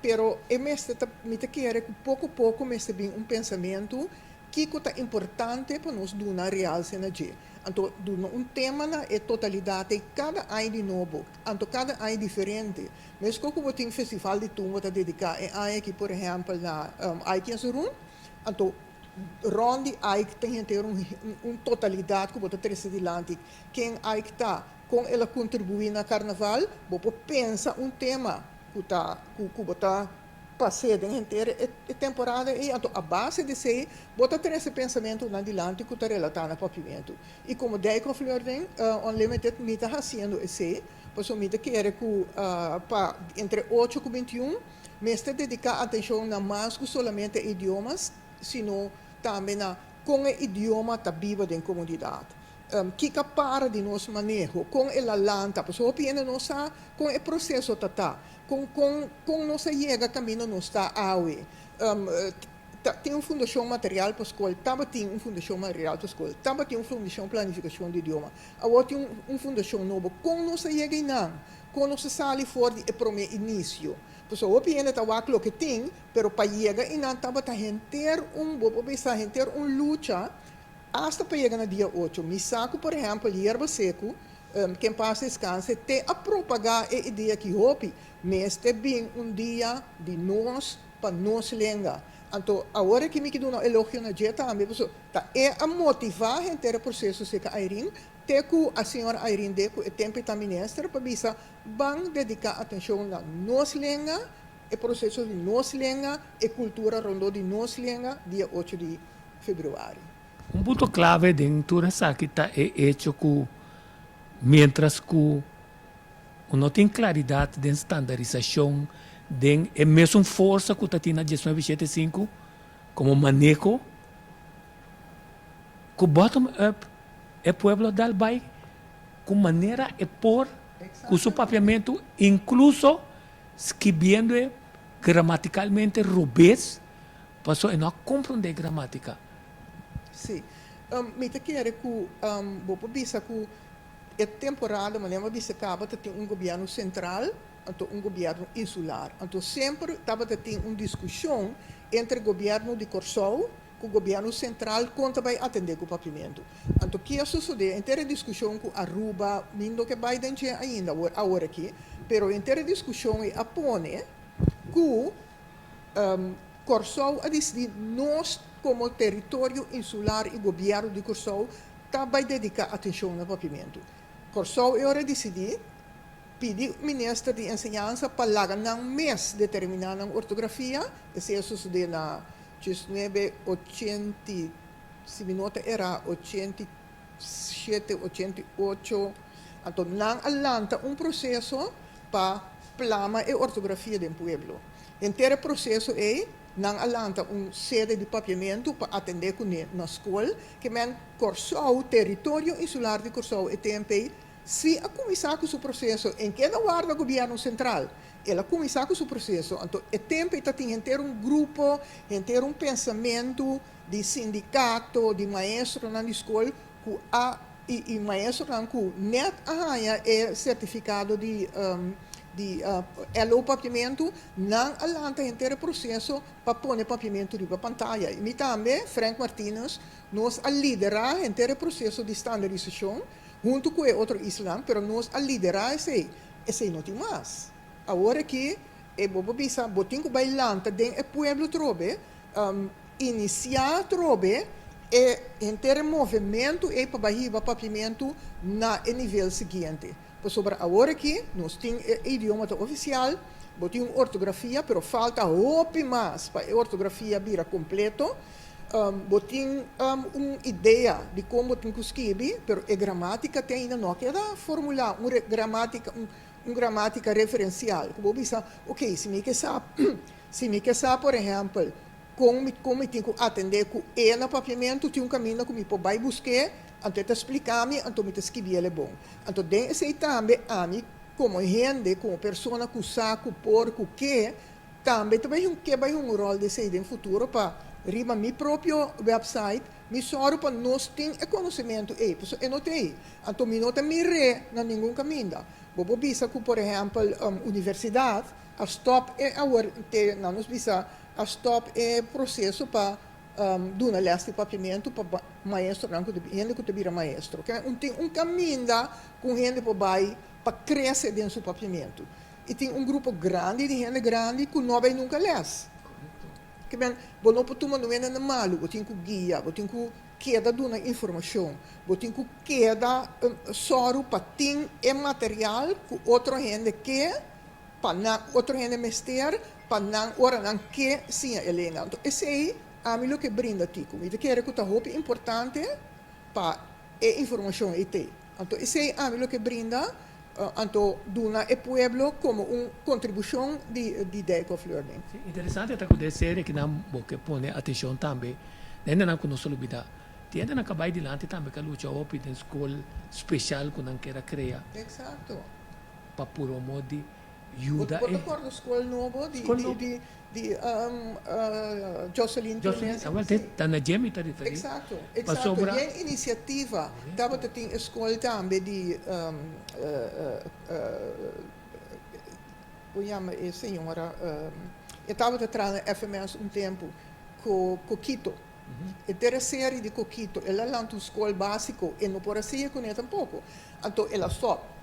pero e mester ta, mi ta kere ku poko poko mester bin un pensamentu kiko ta importante pa nos duna realse na dje. Anto duna un tema na e totalidat ei kada aña di nobo, anto kada aña diferente. Meskos ku bo tin festival di tumba ta dediká e aña aki por ehèmpel na Ike Yansurun, anto rònt di Ike ta henter un totalidat ku bo ta trese dilanti, ken Ike ta, Kon el a kontribuí na karnaval? Bo por pensa un tema ku ta ku ku bo ta pas'é den henter e temporada ei, anto a base di esei bo ta trese pensamentunan dilanti ku ta relatá na papiamentu. I komo Dijkhoff Learning Unlimited mi ta hasiendo esei, pasobra mi ta kere ku pa entre ocho ku 21 mester dediká atenshon na mas ku solamente e idiomas, sino tambe na kon e idioma ta biba den komunidat. Kiko a para di nos maneho? Kon el a lanta? Pasobra hopi hende no sa kon e proseso ta ta, kon kon kon nos a yega kaminda nos ta awe. Ta tin un fundashon material pa skol, tabatin un fundashon material pa skol, tabatin un fundashon planifikashon di idioma, awor tin un un fundashon nobo. Kon nos a yega einan? Kon nos a sali for di e promé inisio? Pasobra hopi hende ta wak loke tin, pero pa yega einan tabata henter un, bo por bisa henter un lucha Asta pa yega na dia ocho. Mi sa ku por ehèmpel yerba seku, ken pas deskanse, te a propagá e idea ki hopi mester bin un dia di nos pa nos lenga. Anto awor aki mi ke duna un elogio na dje tambe pasobra ta e a motivá henter e proseso serka Irene te ku a señora Irene de ku e tempu e ta minister pa bisa ban dediká atenshon na nos lenga, e proseso di nos lenga, e kultura rondó di nos lenga dia ocho di. febrüari. Un punto klave den tur esaki ta e echo ku miéntras ku no tin klaridat den standarisashon den e mesun forsa ku ta tin na diesnuebe shete sinku komo maneho ku bottom up e pueblo a dal bai ku manera e por ku su papiamentu inkluso skibiendo e gramatikalmente robes pasobra e no a komprondé gramátika. Sí. Mi ta kere ku bo por bisa ku e temporada manera mi a bisa kaba ta tin un gobièrnu sentral anto un gobièrnu insular. Anto semper tabata tin un diskushon entre gobièrnu di Kòrsou ku gobièrnu sentral kon ta bai atendé ku papimentu. Anto ki a sosodé henter e diskushon ku Aruba, mi no ke bai den dje ainda awor awor aki, pero henter e diskushon ei a pone ku Kòrsou a disidí nos komo teritorio insular i gobièrnu di Kòrsou ta bai dediká atenshon na papimentu. Kòrsou e ora disidí pidi minister di enseñansa pa laga nan mes determiná nan ortografia, esei a sosodé na diesnuebe ochenti, si mi no ta erá, 87, 88, anto nan a lanta un proseso pa plama e ortografia den pueblo. Henter e proseso ei, nan a lanta un sede di papiamentu pa atendé kuné na skol, ke men Kòrsou, teritorio insular di Kòrsou, e temp ei, si a kuminsá ku su proseso, en keda warda gobièrnu sentral, el a kuminsá ku su proseso, anto e temp ei ta tin henter un grupo, henter un pensamentu di sindikato, di maestronan di skol ku a i i maestronan ku nèt a haña e sertifikado di di LO Papiamentu, nan a lanta henter e proseso pa pone papiamentu riba pantaya. I mi tambe, Frank Martinus, nos a liderá henter e proseso di standarisashon huntu ku e otro islanan, pero nos a liderá esei. Esei no tin mas. Awor aki e bo por bisa bo tin ku bai lanta den e pueblo trobe, inisiá trobe e henter e movementu ei pa bai hiba papiamentu na e nivel siguiente. Pasobra awor aki nos tin e idioma ta ofisial, bo tin un ortografia, pero falta hopi mas pa e ortografia bira kompleto. Bo tin un idea di kon bo tin ku skibi, pero e gramátika te ainda no a keda formulá, un gramátika, un gramátika referensial ku bo bisa, ok, si mi ke sa, si mi ke sa por ehèmpel kon mi kon mi tin ku atendé ku e na papiamentu, tin un kaminda ku mi por bai busk'é, anto e ta splika mi, anto mi ta skibi el e bon. Anto den esei tambe ami komo hende, komo persona ku sa, ku por, ku ke, tambe ta bai ke bai hunga un ròl di esei den futuro pa riba mi propio wèpsait mi sòru pa nos tin e konosementu ei, pasobra e no ta ei. Anto mi no ta mir'é na ningun kaminda. Bo por bisa ku por ehèmpel universidat a stòp e awor te nan nos bisa a stòp e proseso pa duna lès di papiamentu pa maestronan ku ta hende ku ta bira maestro. Ke un tin un kaminda ku un hende por bai pa krese den su papiamentu. I tin un grupo grandi di hende grandi ku no a bai nunka lès. Ke men bo no por tuma no hende na malu, bo tin ku guia, bo tin ku keda duna informashon, bo tin ku keda sòru pa tin e material ku otro hende ke, pa nan otro hende mester, pa nan ora nan ke siña e lenga. Anto esei ami lo ke brinda Tico. Mi ta kere ku ta hopi importante pa e informashon ei t'ei. Anto esei ami lo ke brinda, anto duna e pueblo komo un kontribushon di di Dijkhoff Learning. Sí, interesante ta ku den serie kinan bo ke pone atenshon tambe na hendenan ku no sa lubida. Tin hendenan ka bai dilanti tambe ka lucha hopi den skol speshal ku nan kier a krea. Eksakto. Pa puromó di yuda e. Bo ta kòrda skol nobo di di di Jocelyn Jocelyn, awel te ta na dje mi ta referí. Eksakto, eksakto. Yen inisiativa tabata tin e skol tambe di kon yama e señora e tabata traha na FMS un tempu, Kokito. E tereseri di Kokito el a lanta un skol básiko, e no por a sigui kuné tampoko. Anto el a stòp.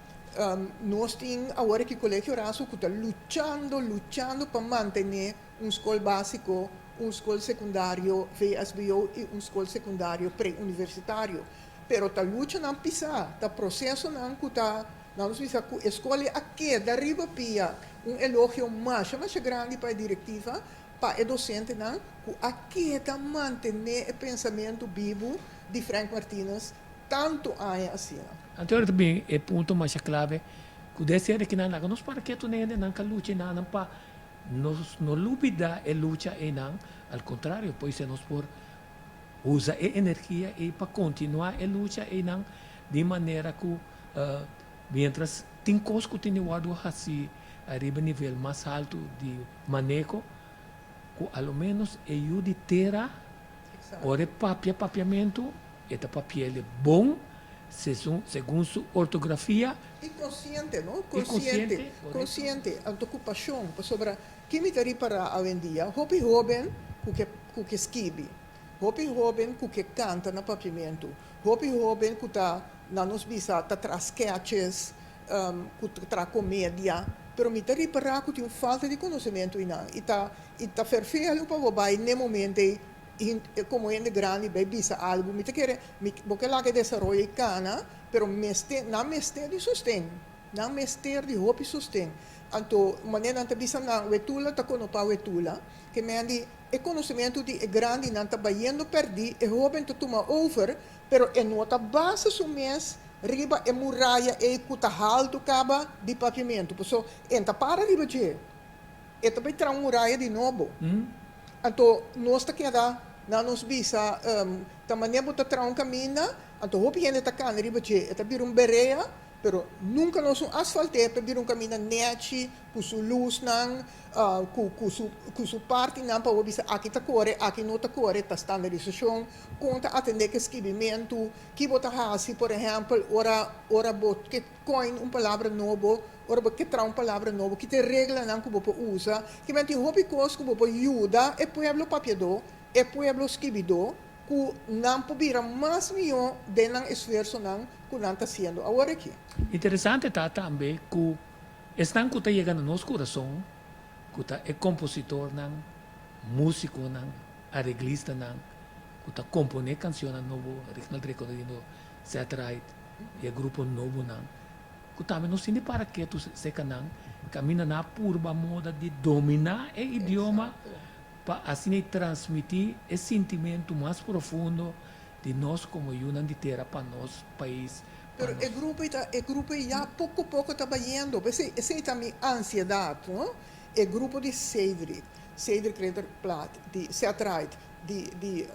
Nos tin awor aki Colegio Razo ku ta luchando, luchando pa mantené un skol básiko, un skol sekundario VSBO i un skol sekundario preuniversitario. Pero ta luchanan pisá, ta prosesonan ku ta, nan nos bisa ku e skol ei a keda riba pia. Un elogio masha masha grandi pa e direktiva. pa e dosentenan ku a keda mantené e pensamentu bibu di Frank Martinus tantu aña asina. Anto ora ta bin e punto masha klave ku den sede kinan laga nos para ketu na hende nan ka lucha einan pa nos no lubida e lucha einan, al kontrario poise nos por usa e energia ei pa kontinuá e lucha einan di manera ku mientras tin kos ku tin di wòrdu hasi ariba nivel mas haltu di maneho ku a lo ménos e yu di tera ora e papia papiamentu e ta papi'el bon segun su ortografia. I konsiente, no? Konsiente, konsiente, anto ku pashon, pasobra Ki mi ta ripará awendia? Hopi hóben ku ke ku ke skibi. Hopi hóben ku ke kanta na papiamentu. Hopi hóben ku ta, nan nos bisa, ta traha sketches, ku ta traha komedia. Pero mi ta ripará ku tin un falta di konosementu einan. I ta i ta ferfelu pa bo bai n'e momento ei komo hende grandi bai bisa algu. Mi ta kere mi bo ke laga e desaroyo ei kana, pero mester nan mester di sosten. Nan mester di hopi sosten. Anto, manera nan ta bisa nan, wetula ta konopa wetula, ke men di e konosementu di e grandinan ta bayendo pèrdí, e hóben ta tuma over, pero e no ta basa su mes riba e muraya ei ku ta haltu kaba di papiamentu. Paso, e ta para riba dje, e ta bai traha un muraya di nobo. Anto, nos ta keda na nos bisa, ta manera bo ta traha un kaminda, anto hopi hende ta kana riba dje, e ta bira un berea, Pero nunka nos un asfalt'é pa bira un kaminda nèchi, ku su lusnan, ku ku su ku su partinan pa bo bisa aki ta kore, aki no ta kore, ta standarisashon, kon ta atendé ku e skibimentu, ki bo ta hasi por ehèmpel ora ora bo ke coin un palabra nobo, ora bo ke traha un palabra nobo, ki ta e reglanan ku bo por usa. Kimen tin hopi kos ku bo por yuda e pueblo papiadó, e pueblo skibidó, ku nan por bira mas mihó den nan esfuersonan ku nan ta hasiendo awor aki. Interesante ta tambe ku esnan ku ta yega na nos kurason, ku ta e kompositornan, músikonan, areglistanan ku ta komponé kansionnan nobo, Rignald Recordino, Zet Wright i e grupo nobonan, ku tambe nos tin di para ketu seka nan, kaminda nan a purba moda di dominá e idioma pa asina e transmití e sintimentu mas profundo di nos komo yunan di tera pa nos pais, pa Pero nos. e grupo ei ta, e grupo ei ya poko poko ta bayendo. P'esei, esei ta mi ansiedat, no? E grupo di Cedric, Cedric Ridderplaat, di Seth Wright, di, di,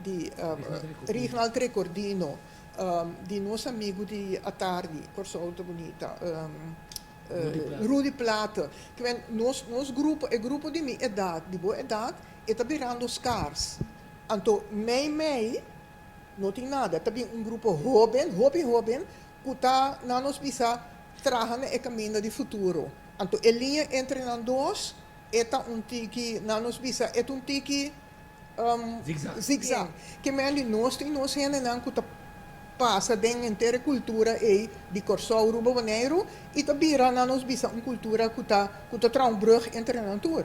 di Rignald Recordino, di nos amigu di Atardi, Kòrsou ta bunita, Rudy Plaate. Kimen nos nos grupo, e grupo di mi edat, di bo edat, e ta birando skars. Anto mei mei no tin nada. Ta bin un grupo hoben, hopi hoben, ku ta, nan nos bisa, traha na e kaminda di futuro. Anto e liña entre nan dos, e ta un tiki, nan nos bisa, e ta un tiki Zigzag. Ke men di nos tin nos hendenan ku ta pasa den henter e kultura ei di Kòrsou, Aruba, Boneiru i ta bira nan nos bisa un kultura ku ta ku ta traha un brug entre nan tur.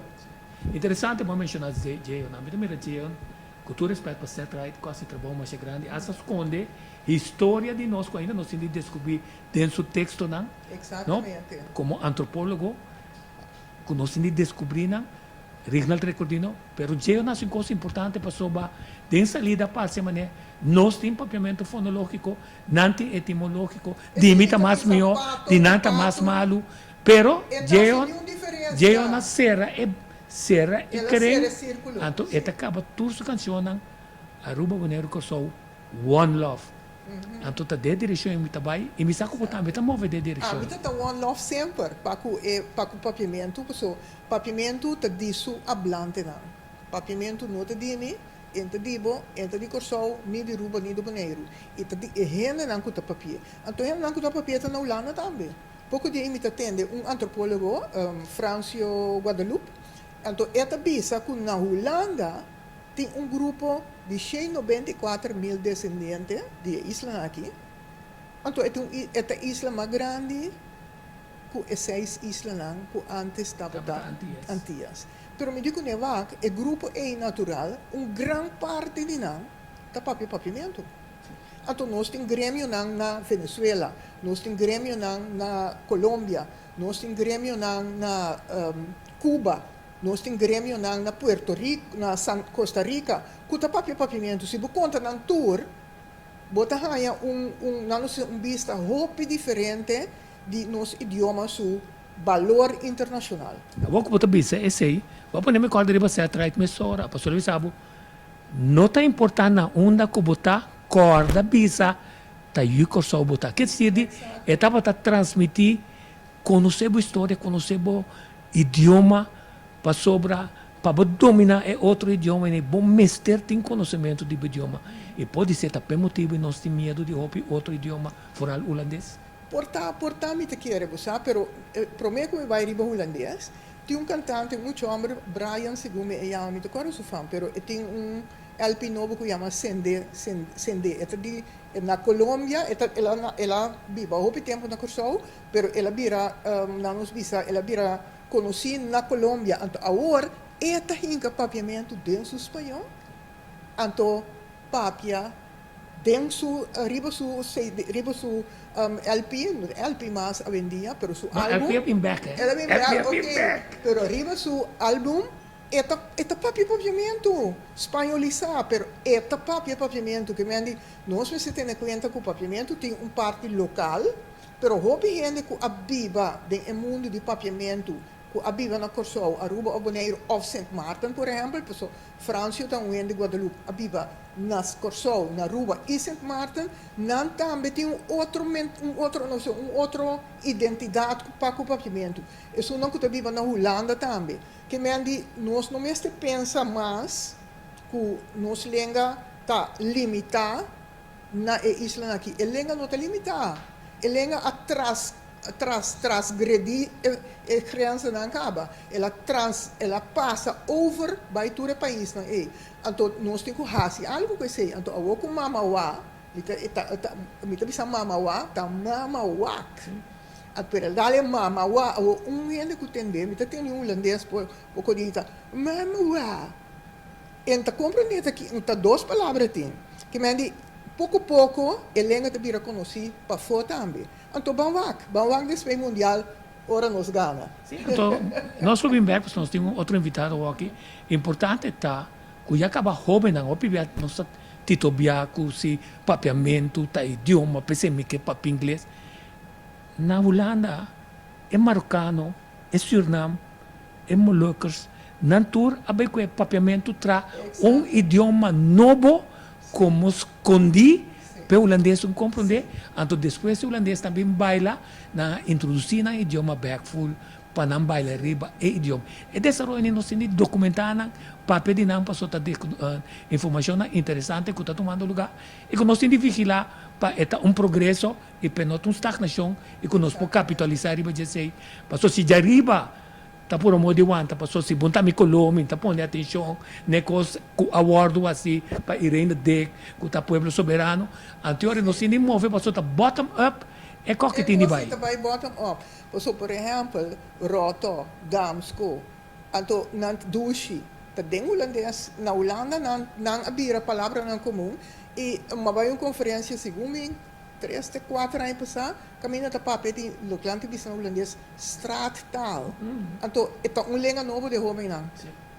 Interesante bo a menshoná Jeon. Ami ta mira Jeon, ku tur respèt pa Seth Wright ku a hasi trabou masha grandi, hasta skonde historia di nos ku ainda nos tin di deskubrí den su tekstonan, no? Komo antropólogo ku nos tin di deskubrí nan. Rignald Recordino, Pero dje na un kos importante pasobra den salida parse manera nos tin papiamentu fonologiko, nan tin etimologiko, di mi ta mas mihó, di nan ta mas malu, pero dje dje na sera e sera e kren, anto e ta kaba tur su kanshonnan Aruba, Boneiru, Kòrsou, one love. Anto ta den direkshon ei mi ta bai i mi sa ku bo tambe ta move den direkshon. Ami ta ta one love semper pa ku e pa ku papiamentu paso Papiamentu ta di su ablantenan. Papiamentu no ta di mi, en ta di bo, en ta di Kòrsou, ni di Ruba ni di Boneiru. E ta di e hendenan ku ta papi'é. Anto hendenan ku ta papi'é ta na Hulanda tambe. Poko dia mi ta tende un antropólogo, Francio Guadalupe, anto e ta bisa ku na Hulanda tin un grupo di shei 94.000 desendiente di e islanan aki. Anto e ta un e ta isla mas grandi. ku e seis islanan ku ántes tabata Antias. Pero mi di ku ne wak, e grupo ei natural, un gran parti di nan ta papia papiamentu. Anto nos tin gremionan na Venezuela, nos tin gremionan na Colombia, nos tin gremionan na Cuba. Nos tin gremionan na Puerto Rico, na San Costa Rica ku ta papia papiamentu. Si bo konta nan tur, bo ta haña un un nan lo un bista hopi diferente di nos idioma su balor internashonal. Awor ku bo ta bisa esei, bo a pone mi kòrda riba Seth Wright mesora. Pasobra mi sa bo no ta importá na unda ku bo ta, kòrda bisa ta yu Kòrsou bo ta. Ke desir di e tabata transmití konosé bo historia, konosé bo idioma, pasobra pa bo dominá e otro idioma ei bo mester tin konosementu di bo idioma. I podisé ta p'e motibu nos tin miedu di hopi otro idioma, foral hulandes. Por ta, por ta mi ta kere bo sa, pero prome ku mi bai riba hulandes, tin un kantante, un mucha homber, Brian segun mi e yama, mi ta kòrda su fam, pero e tin un LP nobo ku yama Sende, Sende, e ta di na Colombia, e ta, el a, el a biba hopi tempu na Kòrsou, pero el a bira, nan nos bisa, el a bira konosí na Colombia, anto awor e ta hinka papiamentu den su spañó, anto papia. Den su riba su riba su LP, no ta LP mas awendia, pero su No, album. LP a bin bek, eh. El a bin LP bek, a bin ok. bek. Pero riba su album e ta e ta papia papiamentu, spañolisá, pero e ta papia papiamentu. Ke men di nos mester tene kuenta ku papiamentu tin un parti lokal, pero hopi hende ku a biba den e mundu di papiamentu, ku a biba na Kòrsou, Aruba òf Boneiru òf Sint Maarten por ehèmpel, paso Francio ta un hende Guadeloupe a biba na Kòrsou, na Aruba i Sint Maarten, nan tambe tin un otro un otro no sé un otro identidat ku pa ku papiamentu. Esunnan ku ta biba na Hulanda tambe. Ke men di nos no mester pensa mas ku nos lenga ta limitá na e islanan aki. E lenga no ta limitá. E lenga a tras tras trasgredí e e grenzennan kaba. El a trans el a pasa over bai tur e paisnan ei. Anto nos tin ku hasi algu ku esei. Anto awor ku mama wa, mi ta e ta ta mi ta bisa mama wa, ta mama wak. A pero el dal e mama wa, awor un hende ku tende, mi ta tende un hulandes por poko di ta mama wa. E no ta komprendé ta ki ta dos palabra tin. Ke men di poko poko e lenga ta bira konosí pafó tambe. Anto ban wak, ban wak despues mundial ora nos gana. Sí, anto nos lo bin bek pasobra nos tin un otro invitado awor-aki. Importante ta ku ya kaba hóbennan, hopi bia nos ta titobia ku si papiamentu ta idioma, p'esei mi ke papia ingles. Na Hulanda e marokano, e Sürnam, e Molukkers, nan tur a bai ku e papiamentu tra un idioma nobo komo skondí p'e hulandes un komprondé. Anto despues e hulandes ta bin baila, nan a introdusí nan idioma bèk ful pa nan baila riba e idioma. E desaroyonan nos tin di dokumentá nan, papia di nan pasobra ta informashonnan interesante ku ta tumando lugá i ku nos tin di vigilá pa e ta un progreso i p'e no ta un stagnashon i ku nos por kapitalisá riba djesei. Pasobra si djariba ta puru amor di wanta, pasobra si bo ta mi koló mi ta pone atenshon n'e kos ku a wòrdu hasi pa Irene Dick ku ta Pueblo Soberano, anteora nos tin di move pasobra ta bottom up e kòk ki tin di bai. E kos ta bai bottom up. Pasobra por ehèmpel Roto, Damsko, anto nan dushi ta den hulandes, na Hulanda nan nan a bira palabranan komun i mi a bai un konferensia segun mi Tres te kuater aña pasá, kaminda ta papia di loke nan ta bisa na hulandes straattaal. Anto e ta un lenga nobo di e hóbennan.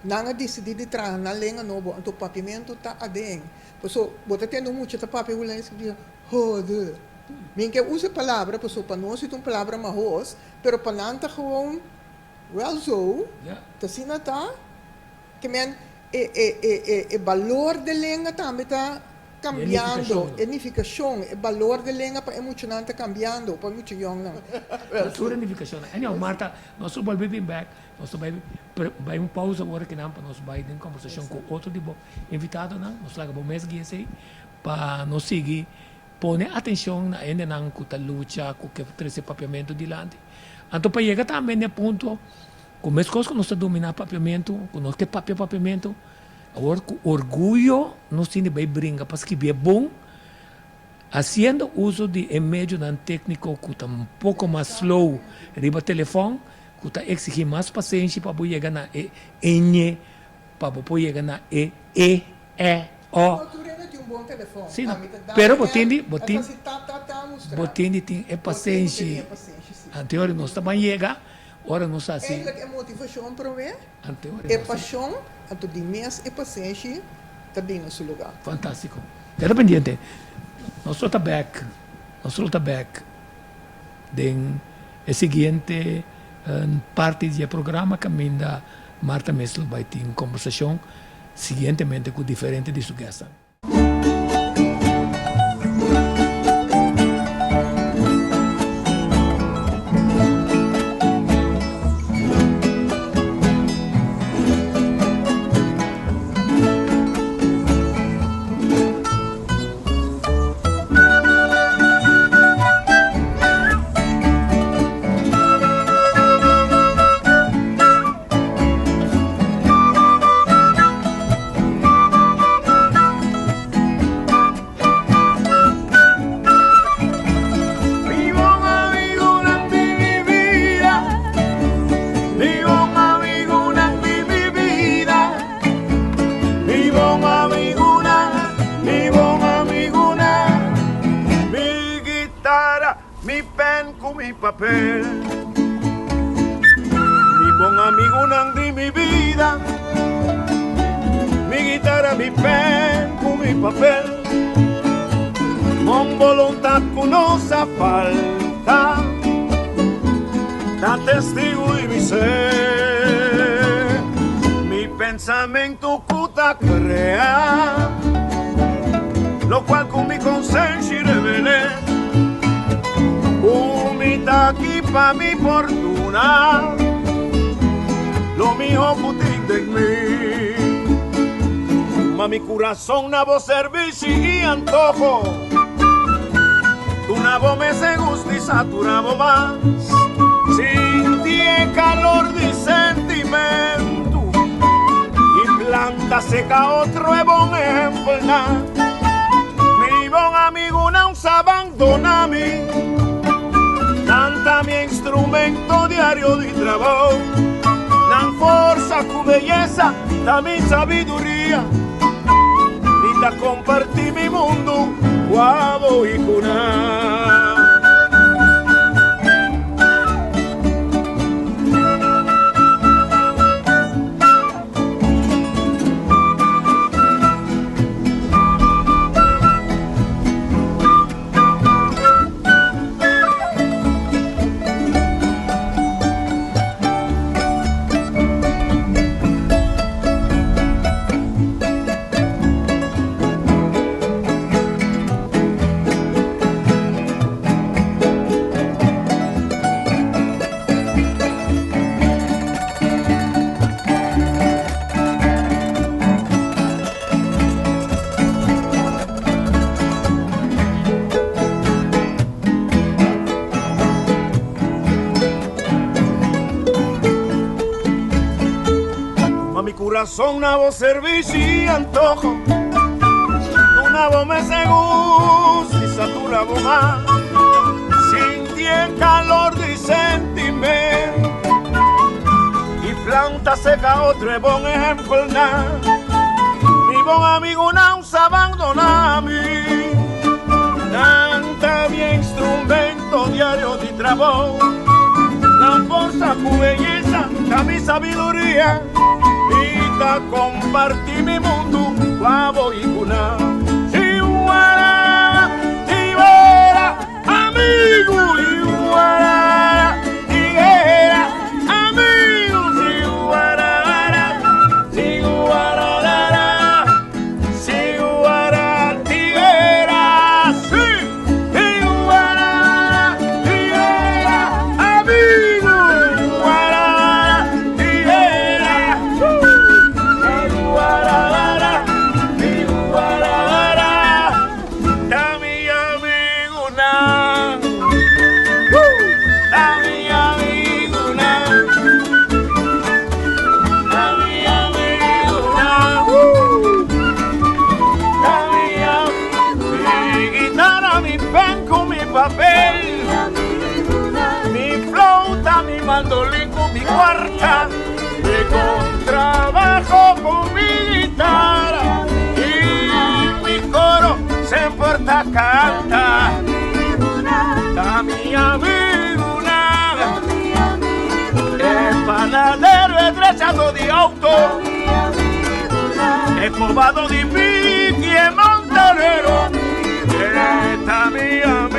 Nan a disidí di traha nan lenga nobo, anto papiamentu ta aden. Paso bo ta tende un mucha ta papia hulandes ku bisa, Joder. Mi ke usa e palabra paso pa nos e ta un palabra mahos, pero pa nan ta gewoon, wel zo, ta asina ta. Ke men e e e e e balor de lenga tambe ta cambiando, e nificacion, e balor de lenga pa e muchanan ta cambiando, pa e mucha yongnan. Ta tur e nificacionnan. Anyhow, Marta, nos lo bolbe bin bek, nos ta bai bai un pausa ora kinan pa nos bai den conversacion cu otro di bo invitadonan. Nos laga bo mes guia esey pa nos sigui pone atencion na hendenan cu ta lucha, cu ke trece papiamento dilanti. Anto pa yega tambe n'e punto Ku meskos ku nos ta dominá papiamentu, ku nos ke papia papiamentu, awor ku orguyo nos tin di bai bringa pa skibié bon, hasiendo uso di e medionan tékniko ku ta un poko mas slow riba telefòn, ku ta eksigí mas pasenshi pa bo yega na e eñe, pa bo por yega na e e, è, o. Sí, no, pero bo tin di, bo tin, bo tin di tin e pasenshi. Anteori nos ta ban yega. Ora nos hasi. Eigenlijk e motivashon promé, e pashon, anto di mes e pasenshi ta bini na su lugá. Fantástiko. Keda pendiente. Nos lo ta bèk, nos lo ta bèk den e siguiente parti di e programa kaminda Martha mes lo bai tin kombersashon siguientemente ku diferente di su gèstnan. Mi bon amigunan di mi bida, mi bon amigunan di mi bida, mi bon amigunan, mi bon amigunan, mi guitara, mi pen ku mi papel, mi bon amigunan di mi bida, mi guitara, mi pen ku mi papel, Bon boluntat ku no sa falta, ta testigu di mi ser, mi pensamentu ku ta krea, lokual ku mi konsenshi revel'é. Ku mi ta aki pa mi fortuna, lo miho ku tin den mi. Tuma mi kurason na bo servishi i antoho, duna bo mes e gusto i satura bo mas. Sinti e kalor di sentimentu i planta seka otro e bon ehempelnan. Mi bon amigunan sa bandona mi, nan ta mi instrumento diario di trabou. Nan forsa ku beyesa ta mi sabiduria, mi ta kompartí mi mundu ku abo i ku nan. Tuma mi kurason na bo servishi i antoho, duna bo mes e gusto i satura bo mas. Sinti e kalor di sentimentu i planta seka otro e bon ehempelnan. Mi bon amigunan sa bandona mi, nan ta mi instrumento diario di trabou. Nan forsa ku beyesa ta mi sabiduria, mi ta komparti mi mundu ku abo i ku nan. Si wara, si wera, amigu, si wara, si wera, amigu, si wara, wara, si wara, wara, si wara, si wera, si, si wara, si wera, amigu, wara, si wera, si wara, wara, si wara, wara. Ta mi amigunan, ta mi amigunan, ta mi amigunan, ta mi Mi guitara, mi pen ku mi papel, mi flauta, mi mandolin ku mi kuarta, mi kontrabajo ku mi guitara i mi koro semper ta kanta. Ta mi amigunan. E kobadó di piki, e mantelero, e ta mi amigu.